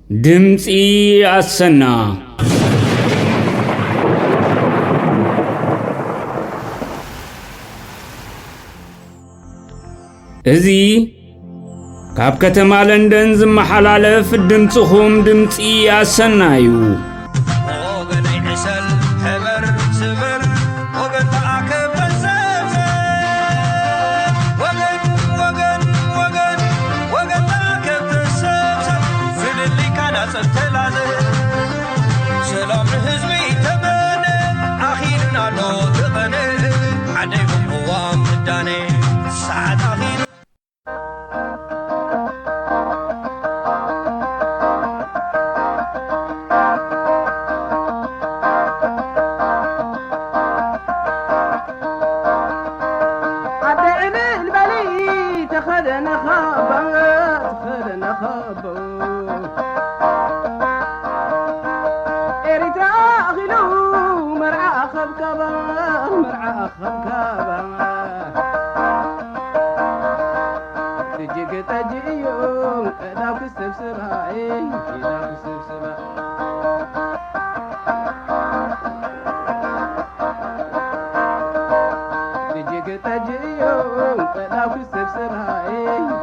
ድምፂ ኣሰና። እዚ ካብ ከተማ ለንደን ዝመሓላለፍ ድምፅኹም ድምፂ ኣሰና እዩ። ወገነይ ዕሰል፣ ሕበር፣ ስበር፣ ወገን ተኣከብ፣ ተሰብሰብ። ወገን፣ ወገን፣ ወገን፣ ወገን ተኣከብ፣ ተሰብሰብ። ፍልልይካ ናጸብ ተላዘብ። ሰላም ንህዝቢ ተመነ፣ ኣኺሉና ኣሎ ተቐነ። ዓደይ ቅዋም ምዳነ፣ ሰዓት ኣኺሉ። ኣደ ዕልል በሊ ተኸደነ ካባ፣ ተኸደነ ካባ። ኤሪትራ ኣኺሉ መርዓ ኣኸብካባ፣ መርዓ ኣኸብካባ። እጅግ ጠጅ እዩ ቀዳው ክስብስባ፣ ቀዳው ክስብስባ። እጅግ ጠጅ እዩ ቀዳው ክስብስባ፣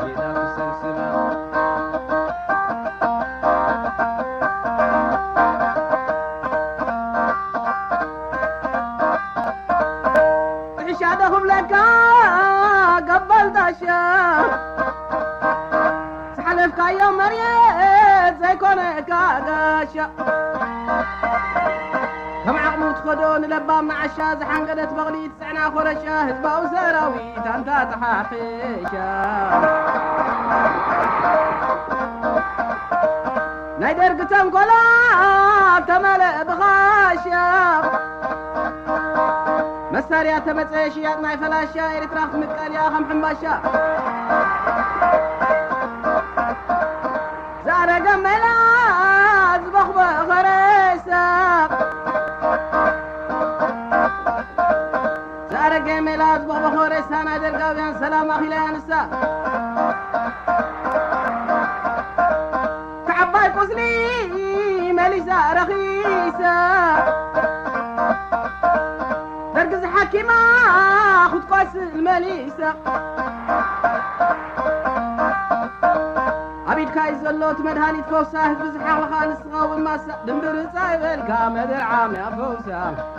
ቀዳው ክስብስባ። ጥሕሻ ዶ ክብለካ ገባል ጣሻ፣ ዝሓለፍካዮ መሬት ዘይኮነካ ጋሻ። ከም ዓቕሙ ትኸዶ ንለባም ንዓሻ፣ ዝሓንገደት በቕሊ ትጽዕና ኮረሻ፣ ህዝባዊ ሰራዊት ኣንታ ተሓሒሻ። ናይ ደርጊ ተንኮላ ተመለአ ብኻሻ። መሳርያ ተመጸ ሽያጥ ናይ ፈላሻ፣ ኤርትራ ክትምቀል እያ ከም ሕምባሻ። ዝኣረገ ሜላ ዝበኽበ ኸሬሳ፣ ዝኣረገ ሜላ ዝበኽበ ኸሬሳ፣ ናይ ደርጋውያን ሰላም ኣኺላ እያ ንሳ። ከዓባይ ቁስሊ መሊሳ ረኺሳ፣ ደርጊ ዝሓኪማ ክትቆስል መሊሳ። ኣብ ኢድካ እዩ ዘሎ እቲ መድሃኒት ፈውሳ፣ ህዝቢ ዝሓቕኻ ንስኻ እውን ማሳ። ድምብርጻ ይበልካ ምድር ዓምያ ፈውሳ፣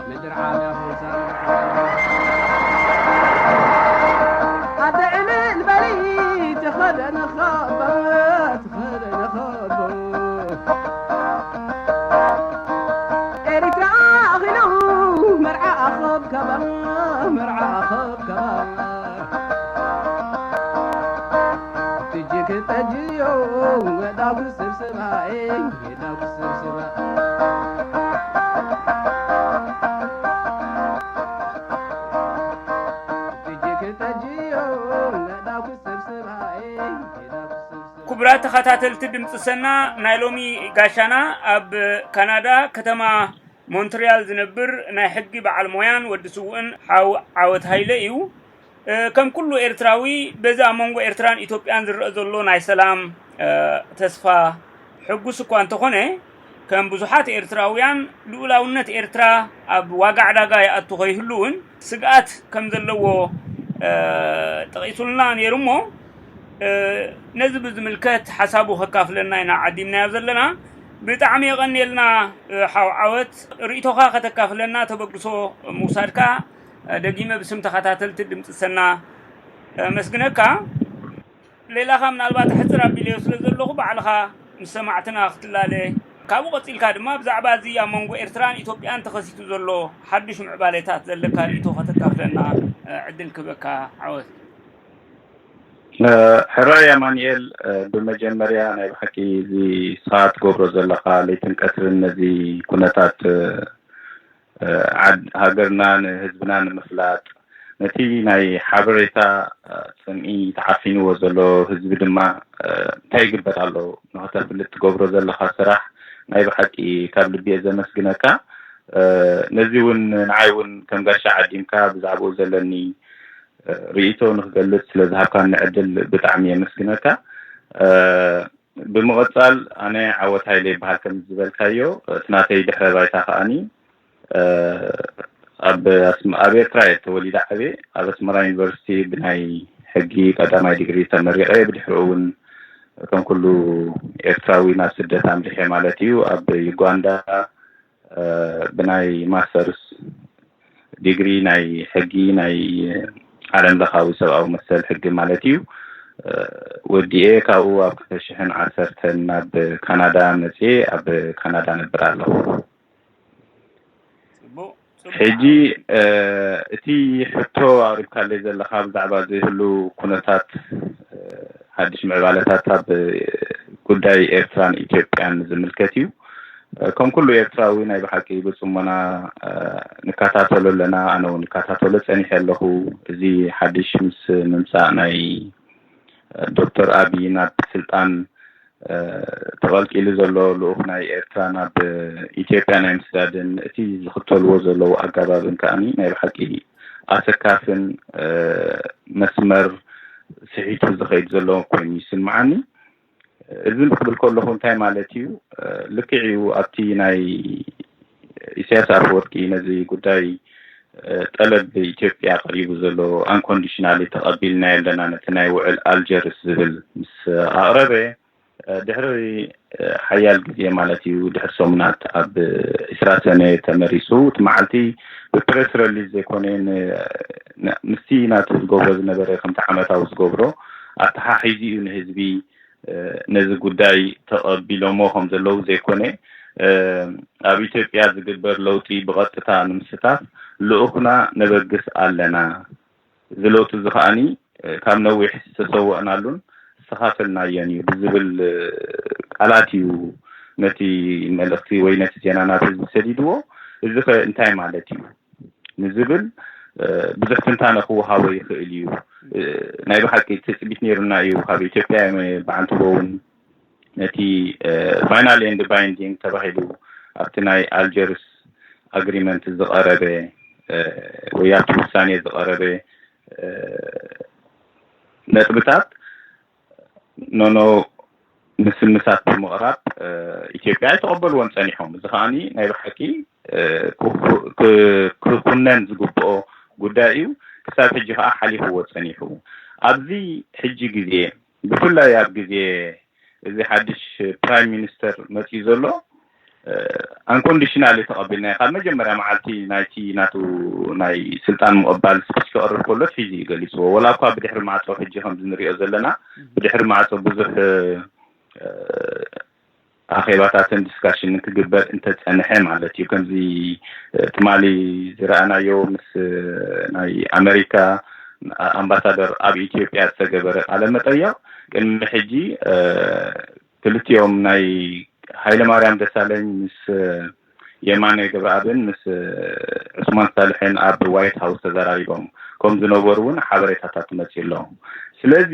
ምድር ዓምያ ፈውሳ። ኣደ ዕልል በሊ ተኸደነ ኻባ፣ ተኸደነ ኻባ። ኤሪትራ ኣኺሉ መርዓ ኣኸብከባ፣ መርዓ ኣኸብከባ። እጅግ ጠጅዮ ወዳጉ ስብስባ፣ ወዳጉ ስብስባ። እጅግ ጠጅዮ ወዳጉ ስብስባ፣ ወዳጉ ስብስባ። ክቡራት ተኸታተልቲ ድምፂ ሰና፣ ናይ ሎሚ ጋሻና ኣብ ካናዳ ከተማ ሞንትሪያል ዝነብር ናይ ሕጊ በዓል ሞያን ወዲ ስዉእን ሓው ዓወት ሃይለ እዩ። እ፣ ከም ኩሉ ኤርትራዊ በዚ ኣብ መንጎ ኤርትራን ኢትዮጵያን ዝረአ ዘሎ ናይ ሰላም፣ እ፣ ተስፋ ሕጉስ እኳ እንተኾነ፣ ከም ብዙሓት ኤርትራውያን ልኡላውነት ኤርትራ ኣብ ዋጋ ዕዳጋ ይኣቱ ከይህሉ እውን ስግኣት ከም ዘለዎ፣ እ፣ ጠቒሱልና ነይሩ እሞ፣ እ፣ ነዚ ብዝምልከት ሓሳቡ ከካፍለና ኢና ዓዲምናዮ ዘለና። ብጣዕሚ የቐንየልና፣ እ፣ ሓው ዓወት፣ ርእይቶኻ ከተካፍለና ተበግሶ ምውሳድካ፣ እ፣ ደጊመ ብስም ተኸታተልቲ ድምፂ ሰና፣ እ፣ ኣመስግነካ። ሌላኻ ምናልባት ኣሕፅር ኣቢለዮ ስለ ዘለኹ ባዕልኻ ምስ ሰማዕትና ክትላለ፣ ካብኡ ቀፂልካ ድማ ብዛዕባ እዚ ኣብ መንጎ ኤርትራን ኢትዮጵያን ተኸሲቱ ዘሎ ሓድሽ ምዕባሌታት ዘለካ ርእይቶ ከተካፍለና፣ እ፣ ዕድል ክህበካ። ዓወት። እ፣ ሕራይ ኣማኑኤል፣ እ፣ ብመጀመርያ ናይ ብሓቂ እዚ ንስኻ ትገብሮ ዘለኻ ለይትን ቀትርን ነዚ ኩነታት፣ እ፣ እ፣ ዓድ-፣ ሃገርና ንህዝብና ንምፍላጥ፣ ነቲ ናይ ሓበሬታ፣ እ፣ ጽምኢ ተዓፊንዎ ዘሎ ህዝቢ ድማ፣ እ፣ እንታይ ይግበር ኣሎ ንኸተፍልጥ ትገብሮ ዘለኻ ስራሕ ናይ ብሓቂ ካብ ልቢ እየ ዘመስግነካ። እ፣ ነዚ እውን ንዓይ እውን ከም ጋሻ ዓዲምካ ብዛዕባኡ ዘለኒ፣ እ፣ ርእይቶ ንክገልጽ ስለ ዝሃብካኒ ዕድል ብጣዕሚ የመስግነካ። እ፣ ብምቕጻል ኣነ ዓወት ሃይለ ይበሃል ከም ዝበልካዮ፣ እቲ ናተይ ድሕረ ባይታ ከኣኒ ኣብ ኣብ ኤርትራ እየ ተወሊደ ዓብየ። ኣብ ኣስመራ ዩኒቨርሲቲ ብናይ ሕጊ ቀዳማይ ዲግሪ ተመሪቐ። ብድሕሪኡ እውን ከም ኩሉ ኤርትራዊ ናብ ስደት ኣምሪሐ ማለት እዩ። ኣብ ዩጋንዳ ብናይ ማስተርስ ዲግሪ ናይ ሕጊ፣ ናይ ዓለም ለኻዊ ሰብኣዊ መሰል ሕጊ ማለት እዩ፣ ወዲኤ። ካብኡ ኣብ ክልተ ሽሕን ዓሰርተን ናብ ካናዳ መፅኤ ኣብ ካናዳ ነብር ኣለኹ። ሕጂ እቲ ሕቶ ኣቅሪብካለይ ዘለኻ ብዛዕባ ዝህሉ ኩነታት፣ ሓድሽ ምዕባለታት ኣብ ጉዳይ ኤርትራን ኢትዮጵያን ዝምልከት እዩ። ከም ኩሉ ኤርትራዊ ናይ ብሓቂ ብጽሞና ንከታተሎ ኣለና። ኣነ እውን እከታተሎ ጸኒሐ ኣለኹ። እዚ ሓድሽ ምስ ምምጻእ ናይ ዶክተር ኣቢ ናብ ስልጣን ተቐልቂሉ ዘሎ ልኡኽ ናይ ኤርትራ ናብ ኢትዮጵያ ናይ ምስዳድን እቲ ዝኽተልዎ ዘለዉ ኣገባብን ከኣኒ ናይ ብሓቂ ኣሰካፍን መስመር ስሒቱ ዝኸይድ ዘሎ ኮይኑ ይስምዓኒ። እዚ ክብል ከለኹ እንታይ ማለት እዩ? ልክዕ እዩ፣ ኣብቲ ናይ ኢሳያስ ኣፈወርቂ ነዚ ጉዳይ ጠለብ ኢትዮጵያ ቀሪቡ ዘሎ፣ unconditionally ተቐቢልናዮ ኣለና ነቲ ናይ ውዕል ኣልጀርስ ዝብል ምስ ኣቕረበ፣ ድሕሪ ሓያል ግዜ ማለት እዩ፣ ድሕሪ ሰሙናት ኣብ ዕስራ ሰነ ተመሪሱ። እቲ መዓልቲ ብፕረስ ረሊዝ ዘይኮነ ምስቲ ናቱ ዝገብሮ ዝነበረ ከምቲ ዓመታዊ ዝገብሮ ኣተሓሒዙ እዩ ንህዝቢ ነዚ ጉዳይ ተቐቢሎሞ ከም ዘለዉ ዘይኮነ፣ ኣብ ኢትዮጵያ ዝግበር ለውጢ ብቐጥታ ንምስታፍ ልኡኽና ነበግስ ኣለና። እዚ ለውጢ እዚ ከኣኒ ካብ ነዊሕ ዝተሰወእናሉን ዝተኻፈልናዮን እዩ ብዝብል ቃላት እዩ ነቲ መልእኽቲ ወይ ነቲ ዜና ናብ ህዝቢ ሰዲድዎ። እዚ ከ እንታይ ማለት እዩ ንዝብል ብዙሕ ትንታነ ክወሃቦ ይኽእል እዩ። ናይ ብሓቂ ትጽቢት ነይሩና እዩ ካብ ኢትዮጵያ። ብዓንትቦ እውን ነቲ final and binding ተባሂሉ ኣብቲ ናይ ኣልጀርስ ኣግሪመንት ዝቐረበ ወይ ኣብቲ ውሳኔ ዝቐረበ ነጥብታት ኖኖ ምስምሳት ብምቕራብ ኢትዮጵያ ኣይተቐበልዎን ጸኒሖም። እዚ ከኣኒ ናይ ብሓቂ ክኩነን ዝግብኦ ጉዳይ እዩ። ክሳብ ሕጂ ከዓ ሓሊፍዎ ጸኒሑ። ኣብዚ ሕጂ ግዜ ብፍላይ ኣብ ግዜ እዚ ሓድሽ ፕራይም ሚኒስተር መፅዩ ዘሎ unconditionally ተቐቢልናዮ። ካብ መጀመርያ መዓልቲ ናይቲ ናቱ ናይ ስልጣን ምቕባል ስፒች ከቕርብ ከሎ ሒዙ እዩ ገሊፅዎ። ወላ እኳ ብድሕሪ ማዕፆ ሕጂ ከምዚ ንሪኦ ዘለና ብድሕሪ ማዕፆ ብዙሕ ኣኼባታትን ዲስካሽንን ክግበር እንተፀንሐ ማለት እዩ። ከምዚ ትማሊ ዝረኣናዮ ምስ ናይ ኣመሪካ ኣምባሳደር ኣብ ኢትዮጵያ ዝተገበረ ቃለ መጠየቕ ቅድሚ ሕጂ ክልቲኦም ናይ ሃይለማርያም ደሳለኝ ምስ የማነ ገብረኣብን ምስ ዑስማን ሳልሕን ኣብ ዋይት ሃውስ ተዘራሪቦም ከም ዝነበሩ እውን ሓበሬታታት መፅዩ ኣሎ። ስለዚ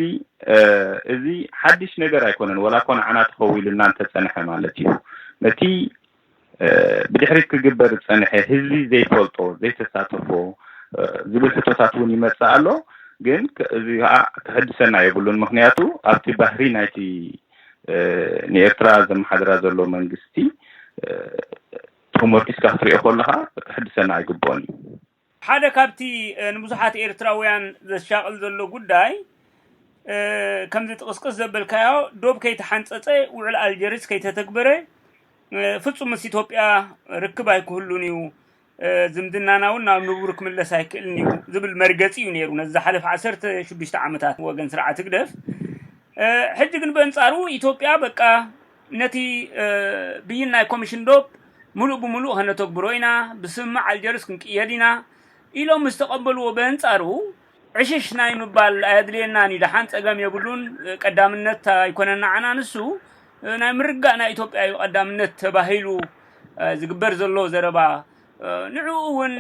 እዚ ሓድሽ ነገር ኣይኮነን። ወላ እኮ ንዓና ተኸዊሉና እንተፀንሐ ማለት እዩ። ነቲ ብድሕሪት ክግበር ዝፀንሐ ህዝቢ ዘይፈልጦ ዘይተሳተፎ ዝብል ሕቶታት እውን ይመፅእ ኣሎ። ግን እዚ ከዓ ክሕድሰና የብሉን። ምክንያቱ ኣብቲ ባህሪ ናይቲ ንኤርትራ ዘመሓድራ ዘሎ መንግስቲ ተመርኪስካ ክትሪኦ ከለካ ክሕድሰና ኣይግብኦን እዩ። ሓደ ካብቲ ንብዙሓት ኤርትራውያን ዘሻቕል ዘሎ ጉዳይ ከምዚ ጥቕስቅስ ዘበልካዮ ዶብ ከይተሓንፀፀ ውዕል ኣልጀርስ ከይተተግበረ ፍፁም ምስ ኢትዮጵያ ርክብ ኣይክህሉን እዩ፣ ዝምድናና እውን ናብ ንቡር ክምለስ ኣይክእልን እዩ ዝብል መርገፂ እዩ ነይሩ ነዚ ዝሓለፈ ዓሰርተ ሽዱሽተ ዓመታት ወገን ስርዓት ህግደፍ። ሕጂ ግን በንፃሩ ኢትዮጵያ በቃ ነቲ ብይን ናይ ኮሚሽን ዶብ ምሉእ ብምሉእ ከነተግብሮ ኢና፣ ብስምምዕ ኣልጀርስ ክንቅየድ ኢና ኢሎም ምስ ተቐበልዎ በንፃሩ ዕሽሽ ናይ ምባል ኣየድልየናን እዩ፣ ደሓን ፀገም የብሉን፣ ቀዳምነት ኣይኮነን ንዓና ንሱ ናይ ምርጋእ ናይ ኢትዮጵያ እዩ ቀዳምነት ተባሂሉ ዝግበር ዘሎ ዘረባ። ንዕኡ እውን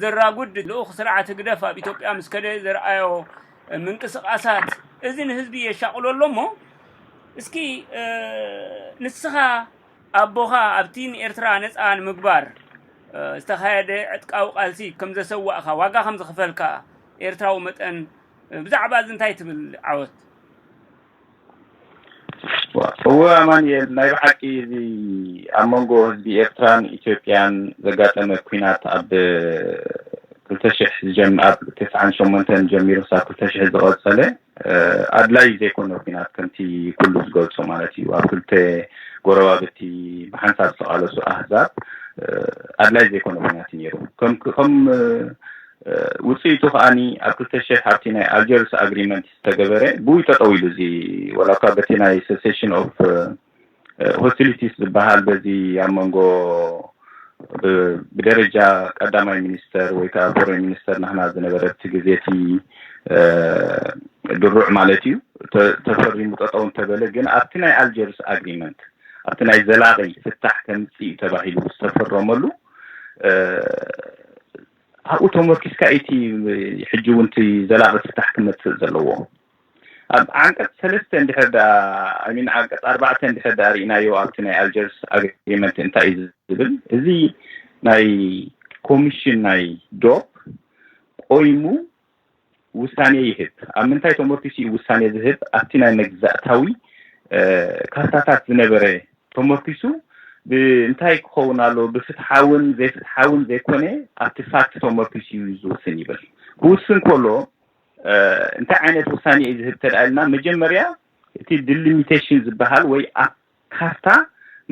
ዘራጉድ ልኡኽ ስርዓት ህግደፍ ኣብ ኢትዮጵያ ምስ ከደ ዘርኣዮ ምንቅስቓሳት እዚ ንህዝቢ የሻቕሎ ኣሎ እሞ እስኪ ንስኻ ኣቦኻ ኣብቲ ንኤርትራ ነፃ ንምግባር ዝተኻየደ ዕጥቃዊ ቃልሲ ከም ዘሰዋእካ ዋጋ ከም ዝኸፈልካ ኤርትራዊ መጠን ብዛዕባ እዚ እንታይ ትብል ዓወት? እወ ኣማንኤል፣ ናይ ብሓቂ እዚ ኣብ መንጎ ህዝቢ ኤርትራን ኢትዮጵያን ዘጋጠመ ኲናት ኣብ ክልተ ሽሕ ዝጀም ኣብ ተስዓን ሸሞንተን ጀሚሩ ክሳብ ክልተ ሽሕ ዝቐጸለ ኣድላይ ዘይኮነ ኲናት ከምቲ ኩሉ ዝገልጾ ማለት እዩ። ኣብ ክልተ ጎረባብቲ ብሓንሳብ ዝተቓለሱ ኣህዛብ ኣድላይ ዘይኮነ ኲናት እዩ ነይሩ። ከም ከም ውፅኢቱ ከዓኒ ኣብ ክልተ ሽሕ ኣብቲ ናይ ኣልጀርስ ኣግሪመንት ዝተገበረ ብኡ ጠጠው ኢሉ እዚ ወላ እኳ በቲ ናይ ሰሴሽን ኦፍ ሆስቲሊቲስ ዝበሃል በዚ ኣብ መንጎ ብደረጃ ቀዳማይ ሚኒስተር ወይ ከዓ ፎሬን ሚኒስተር ናህና ዝነበረ እቲ ግዜ እቲ ድሩዕ ማለት እዩ ተፈሪሙ ጠጠው እንተበለ፣ ግን ኣብቲ ናይ ኣልጀርስ ኣግሪመንት ኣብቲ ናይ ዘላቒ ፍታሕ ከምፅእ እዩ ተባሂሉ ዝተፈረመሉ ኣብኡ ተመርኪስካ እቲ ሕጂ እውን እቲ ዘላቒ ፍታሕ ክመፅእ ዘለዎ ኣብ ዓንቀፅ ሰለስተ እንድሕር ደኣ ሚን ዓንቀፅ ኣርባዕተ እንድሕር ደኣ ርኢናዮ ኣብቲ ናይ ኣልጀርስ ኣግሪመንት እንታይ እዩ ዝብል እዚ ናይ ኮሚሽን ናይ ዶብ ቆይሙ ውሳኔ ይህብ። ኣብ ምንታይ ተመርኪሱ እዩ ውሳኔ ዝህብ? ኣብቲ ናይ መግዛእታዊ ካርታታት ዝነበረ ተመርኪሱ ብእንታይ ክኸውን ኣሎ ብፍትሓውን ዘይፍትሓውን ዘይኮነ ኣብቲ ፋክት ተመርኪሱ እዩ ዝውስን ይብል። ክውስን ከሎ እንታይ ዓይነት ውሳኔ እዩ ዝህብ ተደኣ ኢልና መጀመርያ እቲ ዲሊሚቴሽን ዝበሃል ወይ ኣብ ካርታ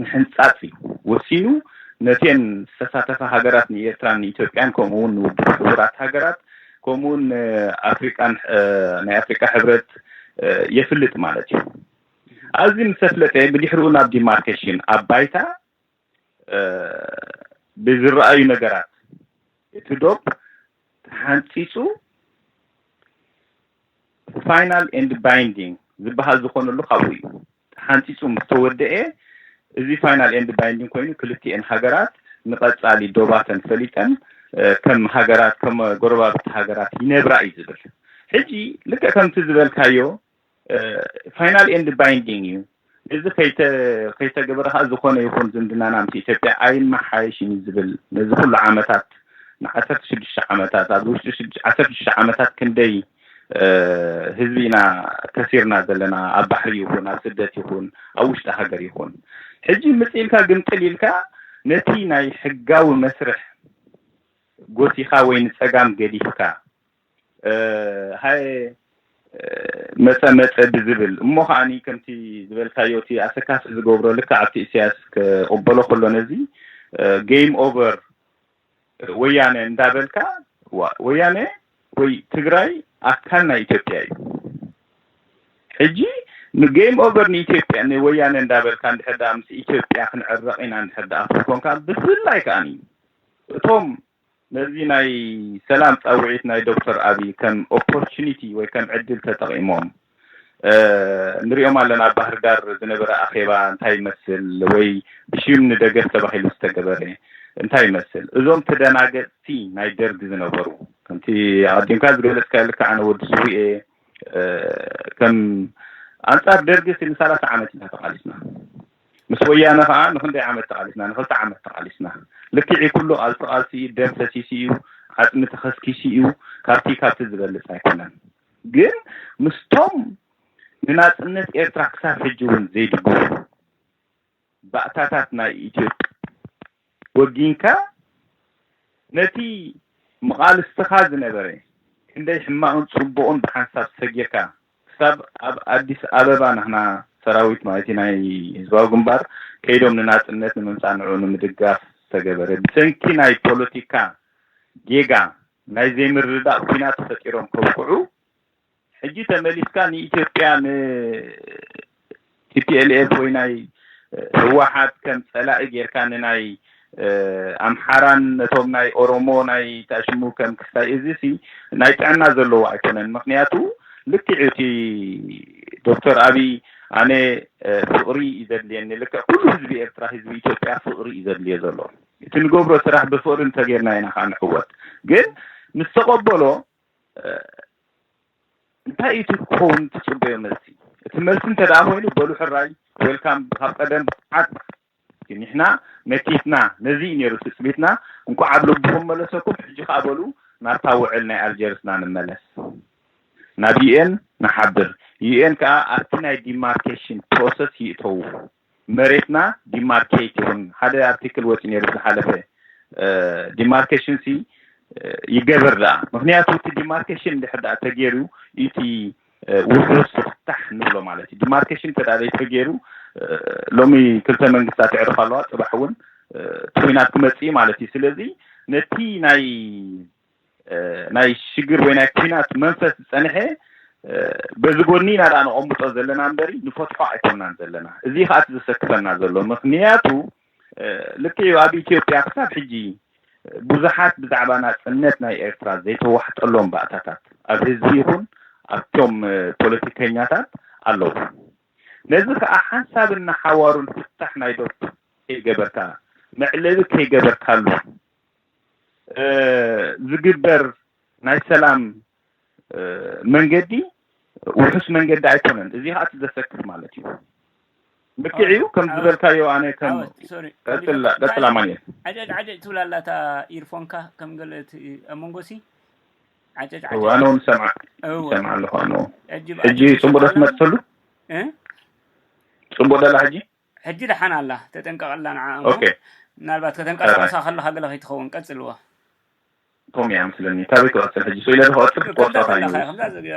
ምሕንጻጽ እዩ ወሲኑ። ነተን ዝተሳተፋ ሃገራት ንኤርትራን ንኢትዮጵያን ከምኡ እውን ንውድብ ሕቡራት ሃገራት ከምኡ እውን ኣፍሪቃን ናይ ኣፍሪቃ ሕብረት የፍልጥ ማለት እዩ። ኣብዚ ምስ ኣፍለጠ ብድሕሪኡ ናብ ዲማርኬሽን ኣብ ባይታ ብዝረኣዩ ነገራት እቲ ዶብ ተሓንፂፁ ፋይናል ኤንድ ባይንዲንግ ዝበሃል ዝኾነሉ ካብኡ እዩ። ተሓንፂፁ ምስ ተወደኤ እዚ ፋይናል ኤንድ ባይንዲንግ ኮይኑ ክልቲኤን ሃገራት ንቐፃሊ ዶባተን ፈሊጠን ከም ሃገራት ከም ጎረባብቲ ሃገራት ይነብራ እዩ ዝብል። ሕጂ ልክዕ ከምቲ ዝበልካዮ ፋይናል ኤንድ ባይንዲንግ እዩ። እዚ ከይተገበረ ከዓ ዝኾነ ይኹን ዝምድናና ምስ ኢትዮጵያ ኣይመሓየሽን እዩ ዝብል ነዚ ኩሉ ዓመታት ንዓሰርተ ሽዱሽተ ዓመታት ኣብዚ ውሽጢ ዓሰርተ ሽዱሽተ ዓመታት ክንደይ ህዝቢ ኢና ከሲርና ዘለና ኣብ ባሕሪ ይኹን ኣብ ስደት ይኹን ኣብ ውሽጢ ሃገር ይኹን ሕጂ ምፅ ኢልካ ግምጥል ኢልካ ነቲ ናይ ሕጋዊ መስርሕ ጎሲኻ ወይ ንፀጋም ገዲፍካ ሃየ መፀ መፀ ብዝብል እሞ ከዓኒ ከምቲ ዝበልካዮ እቲ ኣሰካፊ ዝገብሮ ልክዕ ኣብቲ ኢሳያስ ክቕበሎ ከሎ ነዚ ጌም ኦቨር ወያነ እንዳበልካ ወያነ ወይ ትግራይ ኣካል ናይ ኢትዮጵያ እዩ። ሕጂ ንጌም ኦቨር ንኢትዮጵያ ንወያነ እንዳበልካ እንድሕር ምስ ኢትዮጵያ ክንዕረቕ ኢና እንድሕር ኣፍ ኮንካ ብፍላይ ከዓኒ እቶም ነዚ ናይ ሰላም ፃውዒት ናይ ዶክተር ኣብይ ከም ኦፖርቹኒቲ ወይ ከም ዕድል ተጠቒሞም ንሪኦም ኣለና። ኣብ ባህር ዳር ዝነበረ ኣኼባ እንታይ ይመስል ወይ ብሽም ንደገፍ ተባሂሉ ዝተገበረ እንታይ ይመስል? እዞም ተደናገፅቲ ናይ ደርግ ዝነበሩ ከምቲ ኣቐዲምካ ዝገለፅካ ልክዕ ኣነ ወዲ ስውእ ከም ኣንፃር ደርግስ ንሰላሳ ዓመት ኢና ተቓሊስና። ምስ ወያነ ከዓ ንክንደይ ዓመት ተቓሊስና? ንክልተ ዓመት ተቓሊስና። ልክዕ ኩሉ ቃልሲ ቃልሲ ደም ፈሲሱ እዩ፣ ዓፅሚ ተኸስኪሱ እዩ። ካብቲ ካብቲ ዝበልፅ ኣይኮነን። ግን ምስቶም ንናፅነት ኤርትራ ክሳብ ሕጂ እውን ዘይድግፉ ባእታታት ናይ ኢትዮጵያ ወጊንካ ነቲ መቓልስትኻ ዝነበረ ክንደይ ሕማቕን ፅቡቕን ብሓንሳብ ሰጊርካ ክሳብ ኣብ ኣዲስ ኣበባ ንሕና ሰራዊት ማለት ናይ ህዝባዊ ግንባር ከይዶም ንናፅነት ንምምፃእ ንዑ ንምድጋፍ ዝተገበረ ብሰንኪ ናይ ፖለቲካ ጌጋ ናይ ዘይምርዳእ ኩናት ፈጢሮም ከብቅዑ ሕጂ ተመሊስካ ንኢትዮጵያ ን ቲ ፒ ኤል ኤፍ ወይ ናይ ህወሓት ከም ፀላኢ ጌርካ ንናይ ኣምሓራን ነቶም ናይ ኦሮሞ ናይ ታሽሙ ከም ክስታይ እዚ ሲ ናይ ጥዕና ዘለዎ ኣይኮነን። ምክንያቱ ልክዕ እቲ ዶክተር ኣብይ ኣነ ፍቅሪ እዩ ዘድልየኒ። ልክዕ ኩሉ ህዝቢ ኤርትራ ህዝቢ ኢትዮጵያ ፍቅሪ እዩ ዘድልዮ ዘሎ። እቲ ንገብሮ ስራሕ ብፍቅሪ እንተጌርና ኢና ከዓ ንዕወት። ግን ምስ ተቀበሎ እንታይ እዩ እቲ ክኸውን ትፅበዮ መልሲ? እቲ መልሲ እንተ ደኣ ኮይኑ በሉ ሕራይ ዌልካም ካብ ቀደም ብዓት ንሕና መኪትና ነዚ እዩ ነይሩ ትፅቢትና። እንኳዕ ኣብ ልብኹም መለሰኩም። ሕጂ ከዓ በሉ ናብታ ውዕል ናይ ኣልጀርስና ንመለስ። ናብ ዩ ኤን ንሓብር። ዩ ኤን ከዓ ኣብቲ ናይ ዲማርኬሽን ፕሮሰስ ይእተዉ። መሬትና ዲማርኬት ይኹን። ሓደ ኣርቲክል ወፂኡ ነይሩ ዝሓለፈ። ዲማርኬሽን ሲ ይገበር ደኣ። ምክንያቱ እቲ ዲማርኬሽን እንድሕር ደኣ ተገይሩ፣ እቲ ውሑስ ፍታሕ ንብሎ ማለት እዩ። ዲማርኬሽን እንተ ደኣ ዘይተገይሩ፣ ሎሚ ክልተ መንግስታት ይዕርፋ ኣለዋ፣ ፅባሕ እውን እቲ ኩናት ክመፅእ እዩ ማለት እዩ። ስለዚ ነቲ ናይ ናይ ሽግር ወይ ናይ ኩናት መንፈስ ዝፀንሐ በዚ ጎኒ ኢና ደኣ ነቐምጦ ዘለና እምበሪ ንፈትሖ ኣይኮናን ዘለና። እዚ ከዓ እቲ ዘሰክፈና ዘሎ። ምክንያቱ ልክዕ እዩ፣ ኣብ ኢትዮጵያ ክሳብ ሕጂ ብዙሓት ብዛዕባ ናፅነት ናይ ኤርትራ ዘይተዋሕጠሎም ባእታታት ኣብ ህዝቢ ይኹን ኣብቶም ፖለቲከኛታት ኣለዉ። ነዚ ከዓ ሓንሳብን ንሓዋሩን ፍታሕ ናይ ዶብ ከይገበርካ፣ መዕለቢ ከይገበርካሉ ዝግበር ናይ ሰላም መንገዲ ውሑስ መንገዲ ኣይኮነን። እዚ ከዓ እቲ ዘሰክፍ ማለት እዩ። ልክዕ እዩ። ከም ዝበልካዮ ኣነ ከም ቀፅላ ማንኤል ዓጨጭ ዓጨጭ ትብል ኣላ እታ ኢርፎንካ ከም ገለ ኣብ መንጎሲ ዓጨጭ ዓጨጭ ኣነ እውን ሰምዓ ይሰምዓ ኣለኹ። ኣነ እውን ሕጂ ጽቡቅ ዶ ትመፅሉ? ጽቡቅ ደላ ሕጂ? ሕጂ ደሓን ኣላ፣ ተጠንቀቐላ ንዓ። ኦኬ። ምናልባት ከተንቀሳቐሳ ከለኻ ገለ ከይትኸውን። ቀጽልዎ። ከምኡ እያ መስለኒ። ካበይ ክቐጽል ሕጂ? ስኢለ ዶ ክቐጽል? ክትቆርጻ ከለኻ እዩ።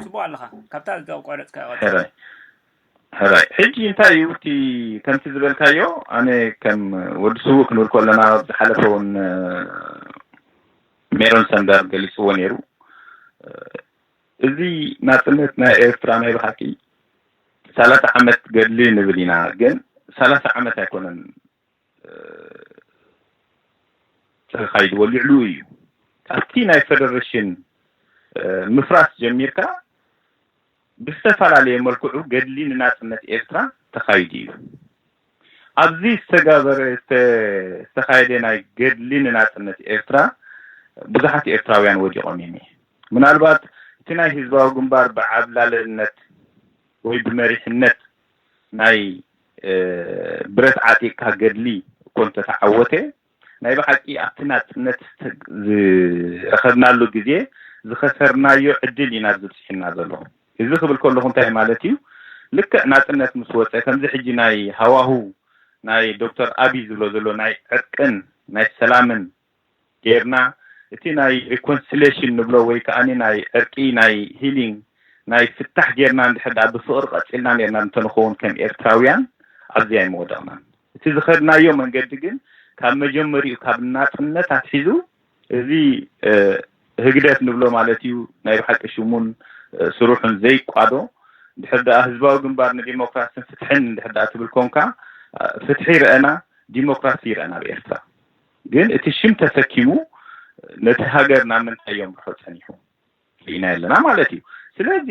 ጽቡቕ ኣለኻ። ካብታ ዝተቋረጽካ ቀጽል። ሕራይ። ሕራይ። ሕጂ እንታይ እዩ እቲ ከምቲ ዝበልካዮ፣ ኣነ ከም ወዲ ስዉእ ክንብል ከለና ዝሓለፈ እውን ሜሮን ሰንዳር ገሊጽዎ ነይሩ። እዚ ናጽነት ናይ ኤርትራ ናይ ብሓቂ ሰላሳ ዓመት ገድሊ ንብል ኢና፣ ግን ሰላሳ ዓመት ኣይኮነን ተኻይድዎ፣ ልዕሊኡ እዩ። ካብቲ ናይ ፈደረሽን ምፍራስ ጀሚርካ ብዝተፈላለየ መልክዑ ገድሊ ንናጽነት ኤርትራ ተኻይዱ እዩ። ኣብዚ ዝተጋበረ ዝተኻየደ ናይ ገድሊ ንናጽነት ኤርትራ ብዙሓት ኤርትራውያን ወዲቖም እዮም። ምናልባት እቲ ናይ ህዝባዊ ግንባር ብዓብላልነት ወይ ብመሪሕነት ናይ ብረት ዓጢቕካ ገድሊ እኮ እንተተዓወተ ናይ ብሓቂ ኣብቲ ናጽነት ዝረኸብናሉ ግዜ ዝኸሰርናዮ ዕድል እዩ ናብዚ ብፅሒና ዘሎ። እዚ ክብል ከለኹ እንታይ ማለት እዩ? ልክዕ ናጽነት ምስ ወፀ ከምዚ ሕጂ ናይ ሃዋሁ ናይ ዶክተር ኣብይ ዝብሎ ዘሎ ናይ ዕርቅን ናይ ሰላምን ጌርና እቲ ናይ ሪኮንሲሌሽን ንብሎ ወይ ከዓኒ ናይ ዕርቂ ናይ ሂሊንግ ናይ ፍታሕ ጌርና እንድሕር ደኣ ብፍቕሪ ቀፂልና ኔርና እንተንኸውን ከም ኤርትራውያን ኣብዚ ኣይምወደቕናን። እቲ ዝኸድናዮ መንገዲ ግን ካብ መጀመሪኡ ካብ ናፅነት ኣትሒዙ እዚ ህግደፍ ንብሎ ማለት እዩ ናይ ብሓቂ ሽሙን ስሩሑን ዘይቋዶ እንድሕር ደኣ ህዝባዊ ግንባር ንዲሞክራሲን ፍትሕን እንድሕር ደኣ ትብል ኮንካ ፍትሒ ይረአና ዲሞክራሲ ይረአና ኣብ ኤርትራ ግን እቲ ሽም ተሰኪሙ ነቲ ሃገር ናብ ምንታይ እዮም ርሖ ፀኒሑ ርኢና ኣለና ማለት እዩ። ስለዚ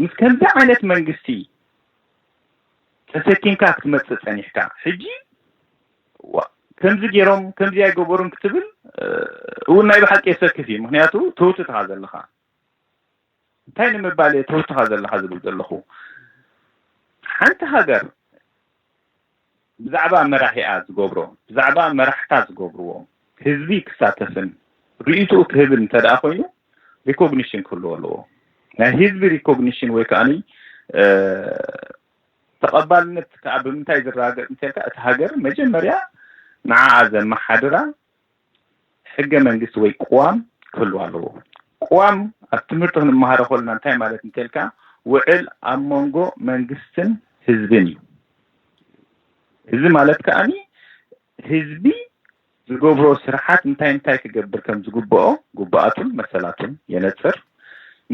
ምስ ከምዚ ዓይነት መንግስቲ ተሰኪምካ ክትመፅእ ፀኒሕካ ሕጂ ከምዚ ገይሮም ከምዚ ኣይገበሩን ክትብል እውን ናይ ብሓቂ የሰክፍ እዩ። ምክንያቱ ትውትትኻ ዘለኻ እንታይ ንምባል እየ ትውትኻ ዘለኻ ዝብል ዘለኹ ሓንቲ ሃገር ብዛዕባ መራሒኣ ዝገብሮ ብዛዕባ መራሕታ ዝገብርዎ ህዝቢ ክሳተፍን ርእይትኡ ክህብን እንተ ደኣ ኮይኑ ሪኮግኒሽን ክህልዎ ኣለዎ። ናይ ህዝቢ ሪኮግኒሽን ወይ ከዓኒ ተቐባልነት ከዓ ብምንታይ ዝረጋገፅ እንተልካ እቲ ሃገር መጀመርያ ንዓኣ ዘመሓድራ ሕገ መንግስቲ ወይ ቅዋም ክህልዋ ኣለዎ። ቅዋም ኣብ ትምህርቲ ክንመሃሮ ከለና እንታይ ማለት እንተልካ ውዕል ኣብ መንጎ መንግስትን ህዝብን እዩ። እዚ ማለት ከዓኒ ህዝቢ ዝገብሮ ስርሓት እንታይ እንታይ ክገብር ከም ዝግብኦ ግቡኣቱን መሰላቱን የነፅር።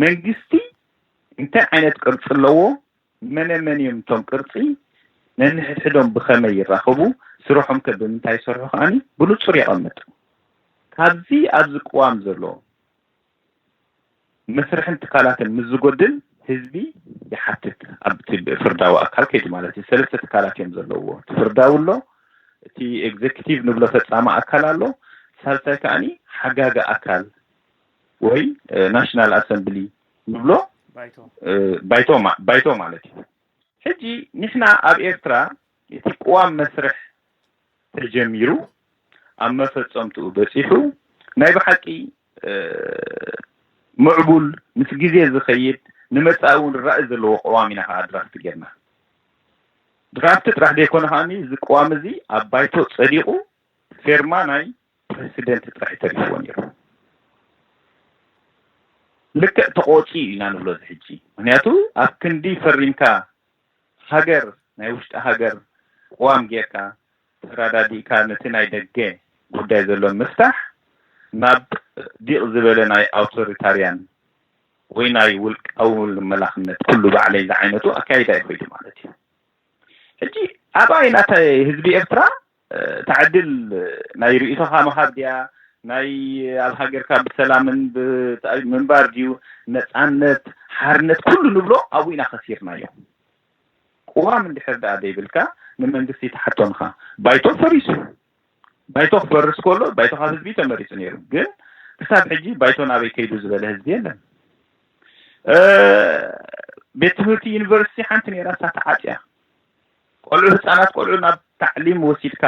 መንግስቲ እንታይ ዓይነት ቅርፂ ኣለዎ፣ መነ መን እዮም እቶም ቅርፂ፣ ነንሕድሕዶም ብኸመይ ይራኸቡ፣ ስርሖም ከ ብምንታይ ይሰርሑ ከዓኒ ብንፁር የቐምጥ። ካብዚ ኣብዚ ቅዋም ዘሎ መስርሕን ትካላትን ምስ ዝጎድል ህዝቢ ይሓትት። ኣብቲ ፍርዳዊ ኣካል ከይዱ ማለት እዩ። ሰለስተ ትካላት እዮም ዘለውዎ። እቲ ፍርዳዊ ኣሎ፣ እቲ ኤግዜኪቲቭ ንብሎ ፈፃሚ ኣካል ኣሎ፣ ሳልሳይ ከዓኒ ሓጋጊ ኣካል ወይ ናሽናል ኣሰምብሊ ንብሎ ባይቶ ማለት እዩ። ሕጂ ንሕና ኣብ ኤርትራ እቲ ቅዋም መስርሕ ተጀሚሩ ኣብ መፈጸምትኡ በጺሑ ናይ ብሓቂ ምዕቡል ምስ ግዜ ዝኸይድ ንመጻኢ እውን ራኢ ዘለዎ ቅዋም ኢና ከዓ ድራፍት ጌርና። ድራፍት ጥራሕ ዘይኮነ ከዓኒ እዚ ቅዋም እዚ ኣብ ባይቶ ጸዲቑ ፌርማ ናይ ፕረሲደንት ጥራሕ ተሪፍዎ ነይሩ። ልክዕ ተቆፂኡ ኢና ንብሎ እዚ ሕጂ። ምክንያቱ ኣብ ክንዲ ፈሪምካ ሃገር፣ ናይ ውሽጢ ሃገር ቅዋም ጌርካ ተረዳዲእካ ነቲ ናይ ደገ ጉዳይ ዘሎ ምፍታሕ ናብ ዲቕ ዝበለ ናይ ኣውቶሪታርያን ወይ ናይ ውልቃዊ መላኽነት ኩሉ ባዕለይ ዝዓይነቱ ኣካይዳ ይኸይዱ ማለት እዩ። ሕጂ ኣብኣ ኢና ህዝቢ ኤርትራ ተዕድል ናይ ርእይቶኻ ምሃብ ድያ ናይ ኣብ ሃገርካ ብሰላምን ምንባር ድዩ ነፃነት ሓርነት ኩሉ ንብሎ ኣብኡ ኢና ከሲርናዮ። ቅዋም እንድሕር ደኣ ዘይብልካ ንመንግስቲ ተሓቶንኻ። ባይቶ ፈሪሱ። ባይቶ ክፈርስ ከሎ ባይቶ ካብ ህዝቢ ተመሪፁ ነይሩ። ግን ክሳብ ሕጂ ባይቶ ናበይ ከይዱ ዝበለ ህዝቢ የለን። ቤት ትምህርቲ ዩኒቨርሲቲ ሓንቲ ነይራ እሳ ተዓፅያ። ቆልዑ ህፃናት ቆልዑ ናብ ታዕሊም ወሲድካ